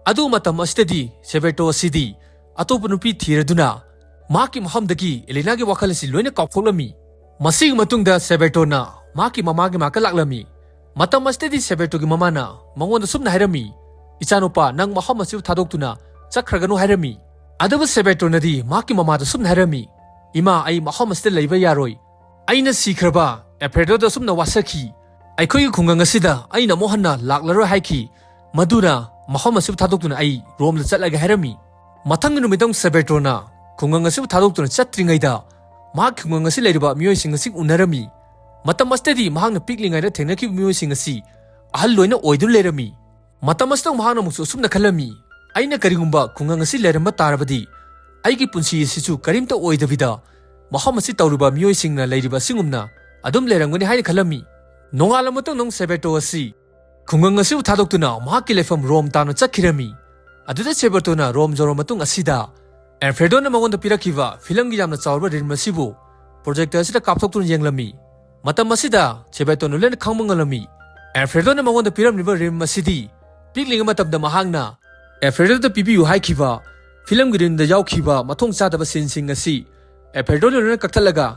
ꯑꯗꯨ ꯃꯇꯝ ꯑꯁꯤꯗꯗꯤ ꯁꯦꯕꯦꯇꯣ ꯑꯁꯤꯗꯤ ꯑꯇꯣꯞꯄ ꯅꯨꯄꯤ ꯊꯤꯔꯗꯨꯅ ꯃꯍꯥꯛꯀꯤ ꯃꯐꯝꯗꯒꯤ ꯑꯦꯂꯦꯅꯥꯒꯤ ꯋꯥꯈꯜ ꯑꯁꯤ ꯂꯣꯏꯅ ꯀꯥꯎꯊꯣꯛꯂꯝꯃꯤ꯫ ꯃꯁꯤꯒꯤ ꯃꯇꯨꯡꯗ ꯁꯦꯕꯦꯇꯣꯅ ꯃꯍꯥꯛꯀꯤ ꯃꯃꯥꯒꯤ ꯃꯅꯥꯛꯇ ꯂꯥꯛꯂꯝꯃꯤ꯫ ꯃꯇꯝ ꯑꯁꯤꯗꯗꯤ ꯁꯦꯕꯦꯇꯣꯒꯤ ꯃꯃꯥꯅ ꯃꯉꯣꯟꯗ ꯁꯨꯝꯅ ꯍꯥꯏꯔꯝꯃꯤ, "ꯏꯆꯥꯅꯨꯄꯥ, ꯅꯪ ꯃꯐꯝ ꯑꯁꯤꯕꯨ ꯊꯥꯗꯣꯛꯇꯨꯅ ꯆꯠꯈ꯭ꯔꯒꯅꯨ" ꯍꯥꯏꯔꯝꯃꯤ꯫ ꯑꯗꯨꯕꯨ ꯁꯦꯕꯦꯇꯣꯅꯗꯤ ꯃꯍꯥꯛꯀꯤ ꯃꯃꯥꯗ ꯁꯨꯝꯅ ꯍꯥꯏꯔꯝꯃꯤ, "ꯏꯃꯥ, ꯑꯩ ꯃꯐꯝ ꯑꯁꯤꯗ ꯂꯩꯕ ꯌꯥꯔꯣꯏ꯫ ꯑꯩꯅ ꯁꯤꯈ꯭ꯔꯕ ꯑꯦꯜꯐ꯭ꯔꯦꯗꯣꯗ ꯑꯁꯨꯝꯅ ꯋꯥꯁꯛꯈꯤ꯫ ꯑꯩꯈꯣꯏꯒꯤ ꯈꯨꯡꯒꯪ ꯑꯁꯤꯗ ꯑꯩꯅ ꯑꯃꯨꯛ ꯍꯟꯅ ꯂꯥꯛꯂꯔꯣꯏ ꯍꯥꯏꯈꯤ꯫ ꯃꯗꯨꯅ ꯃꯐꯝ ꯑꯁꯤꯕꯨ ꯊꯥꯗꯣꯛꯇꯨꯅ ꯑꯩ ꯔꯣꯝꯗ ꯆꯠꯂꯒꯦ" ꯍꯥꯏꯔꯝꯃꯤ꯫ ꯃꯊꯪꯒꯤ ꯅꯨꯃꯤꯠꯇꯪ ꯁꯦꯕꯦꯇꯣꯅ ꯈꯨꯡꯒꯪ ꯑꯁꯤꯕꯨ ꯊꯥꯗꯣꯛꯇꯨꯅ ꯆꯠꯇ꯭ꯔꯤꯉꯩꯗ ꯃꯍꯥꯛ ꯈꯨꯡꯒꯪ ꯑꯁꯤ ꯂꯩꯔꯤꯕ ꯃꯤꯑꯣꯏꯁꯤꯡ ꯑꯁꯤ ꯎꯅꯔꯝꯃꯤ꯫ ꯃꯇꯝ ꯑꯁꯤꯗꯗꯤ ꯃꯍꯥꯛꯅ ꯄꯤꯛꯂꯤꯉꯩꯗ ꯊꯦꯡꯅꯈꯤꯕ ꯃꯤꯑꯣꯏꯁꯤꯡ ꯑꯁꯤ ꯑꯍꯜ ꯂꯣꯏꯅ ꯑꯣꯏꯗꯨꯅ ꯂꯩꯔꯝꯃꯤ꯫ ꯃꯇꯝ ꯑꯁꯤꯗ ꯃꯍꯥꯛꯅ ꯑꯃꯨꯛꯁꯨ ꯑꯁꯨꯝꯅ ꯈꯜꯂꯝꯃꯤ, "ꯑꯩꯅ ꯀꯔꯤꯒꯨꯝꯕ ꯈꯨꯡꯒꯪ ꯑꯁꯤ ꯂꯩꯔꯝꯕ ꯇꯥꯔꯕꯗꯤ ꯑꯩꯒꯤ ꯄꯨꯟꯁꯤ ꯑꯁꯤꯁꯨ ꯀꯔꯤꯝꯇ ꯑꯣꯏꯗꯕꯤꯗ ꯃꯐꯝ ꯑꯁꯤ ꯇꯧꯔꯤꯕ ꯃꯤꯑꯣꯏꯁꯤꯡꯅ ꯂꯩꯔꯤꯕ ꯑꯁꯤꯒꯨꯝꯅ ꯑꯗꯨꯝ ꯂꯩꯔꯝꯒꯅꯤ" ꯍꯥꯏꯅ ꯈꯜꯂꯝꯃꯤ꯫ ꯅꯣꯡꯉꯥꯜꯂ ꯃꯇꯨꯡꯗ ꯁꯦꯕꯦꯇꯣ ꯑꯁꯤ ꯈꯨꯡꯒꯪ ꯑꯁꯤꯕꯨ ꯊꯥꯗꯣꯛꯇꯨꯅ ꯃꯍꯥꯛꯀꯤ ꯂꯩꯐꯝ ꯔꯣꯝ ꯇꯥꯟꯅ ꯆꯠꯈꯤꯔꯝꯃꯤ꯫ ꯑꯗꯨꯗ ꯁꯦꯕꯦꯇꯣꯅ ꯔꯣꯝ ꯌꯧꯔꯕ ꯃꯇꯨꯡ ꯑꯁꯤꯗ ꯑꯦꯜꯐ꯭ꯔꯦꯗꯣꯅ ꯃꯉꯣꯟꯗ ꯄꯤꯔꯛꯈꯤꯕ ꯐꯤꯂꯝꯒꯤ ꯌꯥꯝꯅ ꯆꯥꯎꯔꯕ ꯔꯤꯜ ꯑꯁꯤꯕꯨ ꯄ꯭ꯔꯣꯖꯦꯛꯇꯔ ꯑꯁꯤꯗ ꯀꯥꯞꯊꯣꯛꯇꯨꯅ ꯌꯦꯡꯂꯝꯃꯤ꯫ ꯃꯇꯝ ꯑꯁꯤꯗ ꯁꯦꯕꯦꯇꯣꯅ ꯂꯣꯏꯅ ꯈꯪꯕ ꯉꯝꯂꯝꯃꯤ꯫ ꯑꯦꯜꯐ꯭ꯔꯦꯗꯣꯅ ꯃꯉꯣꯟꯗ ꯄꯤꯔꯝꯂꯤꯕ ꯔꯤꯜ ꯑꯁꯤꯗꯤ ꯄꯤꯛꯂꯤꯉꯩ ꯃꯇꯝꯗ ꯃꯍꯥꯛꯅ ꯑꯦꯜꯐ꯭ꯔꯦꯗꯣꯗ ꯄꯤꯕꯤꯌꯨ ꯍꯥꯏꯈꯤꯕ ꯐꯤꯂꯝꯒꯤ ꯔꯤꯜꯗ ꯌꯥꯎꯈꯤꯕ ꯃꯊꯣꯡ ꯆꯥꯗꯕ ꯁꯤꯟꯁꯤꯡ ꯑꯁꯤ ꯑꯦꯜꯐ꯭ꯔꯦꯗꯣꯅ ꯂꯣꯏꯅ ꯀꯛꯊꯠꯂꯒ,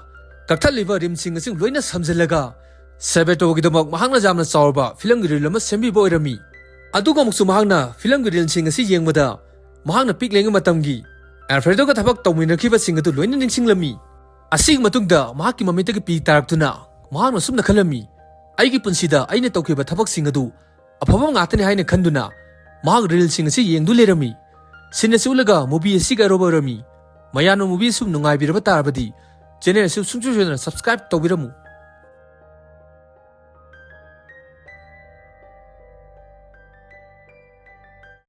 ꯀꯛꯊꯠꯂꯤꯕ ꯔꯤꯜꯁꯤꯡ ꯑꯁꯤ ꯂꯣꯏꯅ ꯁꯝꯖꯤꯜꯂꯒ ꯁꯦꯕꯦꯇꯣꯒꯤꯗꯃꯛ ꯃꯍꯥꯛꯅ ꯌꯥꯝꯅ ꯆꯥꯎꯔꯕ ꯐꯤꯂꯝꯒꯤ ꯔꯤꯜ ꯑꯃ ꯁꯦꯝꯕꯤꯕ ꯑꯣꯏꯔꯝꯃꯤ꯫ ꯑꯗꯨꯒ ꯑꯃꯨꯛꯁꯨ ꯃꯍꯥꯛꯅ ꯐꯤꯂꯝꯒꯤ ꯔꯤꯜꯁꯤꯡ ꯑꯁꯤ ꯌꯦꯡꯕꯗ ꯃꯍꯥꯛꯅ ꯄꯤꯛꯂꯤꯉꯩ ꯃꯇꯝꯒꯤ ꯑꯦꯜꯐ꯭ꯔꯦꯗꯣꯒ ꯊꯕꯛ ꯇꯧꯃꯤꯟꯅꯈꯤꯕꯁꯤꯡ ꯑꯗꯨ ꯂꯣꯏꯅ ꯅꯤꯡꯁꯤꯡꯂꯝꯃꯤ꯫ ꯑꯁꯤꯒꯤ ꯃꯇꯨꯡꯗ ꯃꯍꯥꯛꯀꯤ ꯃꯃꯤꯠꯇꯒꯤ ꯄꯤ ꯇꯥꯔꯛꯇꯨꯅ ꯃꯍꯥꯛꯅ ꯑꯁꯨꯝꯅ ꯈꯜꯂꯝꯃꯤ, "ꯑꯩꯒꯤ ꯄꯨꯟꯁꯤꯗ ꯑꯩꯅ ꯇꯧꯈꯤꯕ ꯊꯕꯛꯁꯤꯡ ꯑꯗꯨ ꯑꯐꯕ ꯉꯥꯛꯇꯅꯤ" ꯍꯥꯏꯅ ꯈꯟꯗꯨꯅ ꯃꯍꯥꯛ ꯔꯤꯜꯁꯤꯡ ꯑꯁꯤ ꯌꯦꯡꯗꯨ ꯂꯩꯔꯝꯃꯤ꯫ ꯁꯤꯟ ꯑꯁꯤ ꯎꯠꯂꯒ ꯃꯨꯚꯤ ꯑꯁꯤꯒꯤ ꯑꯔꯣꯏꯕ ꯑꯣꯏꯔꯝꯃꯤ꯫ ꯃꯌꯥꯅꯨ movie ꯁꯨꯝ ꯅꯨꯡꯉꯥꯏꯕꯤꯔꯕ ꯇꯥꯔꯕꯗꯤ channel ꯑꯁꯤ ꯁꯨꯡꯁꯣꯏ ꯁꯣꯏꯗꯅ subscribe ꯇꯧꯕꯤꯔꯝꯃꯨ꯫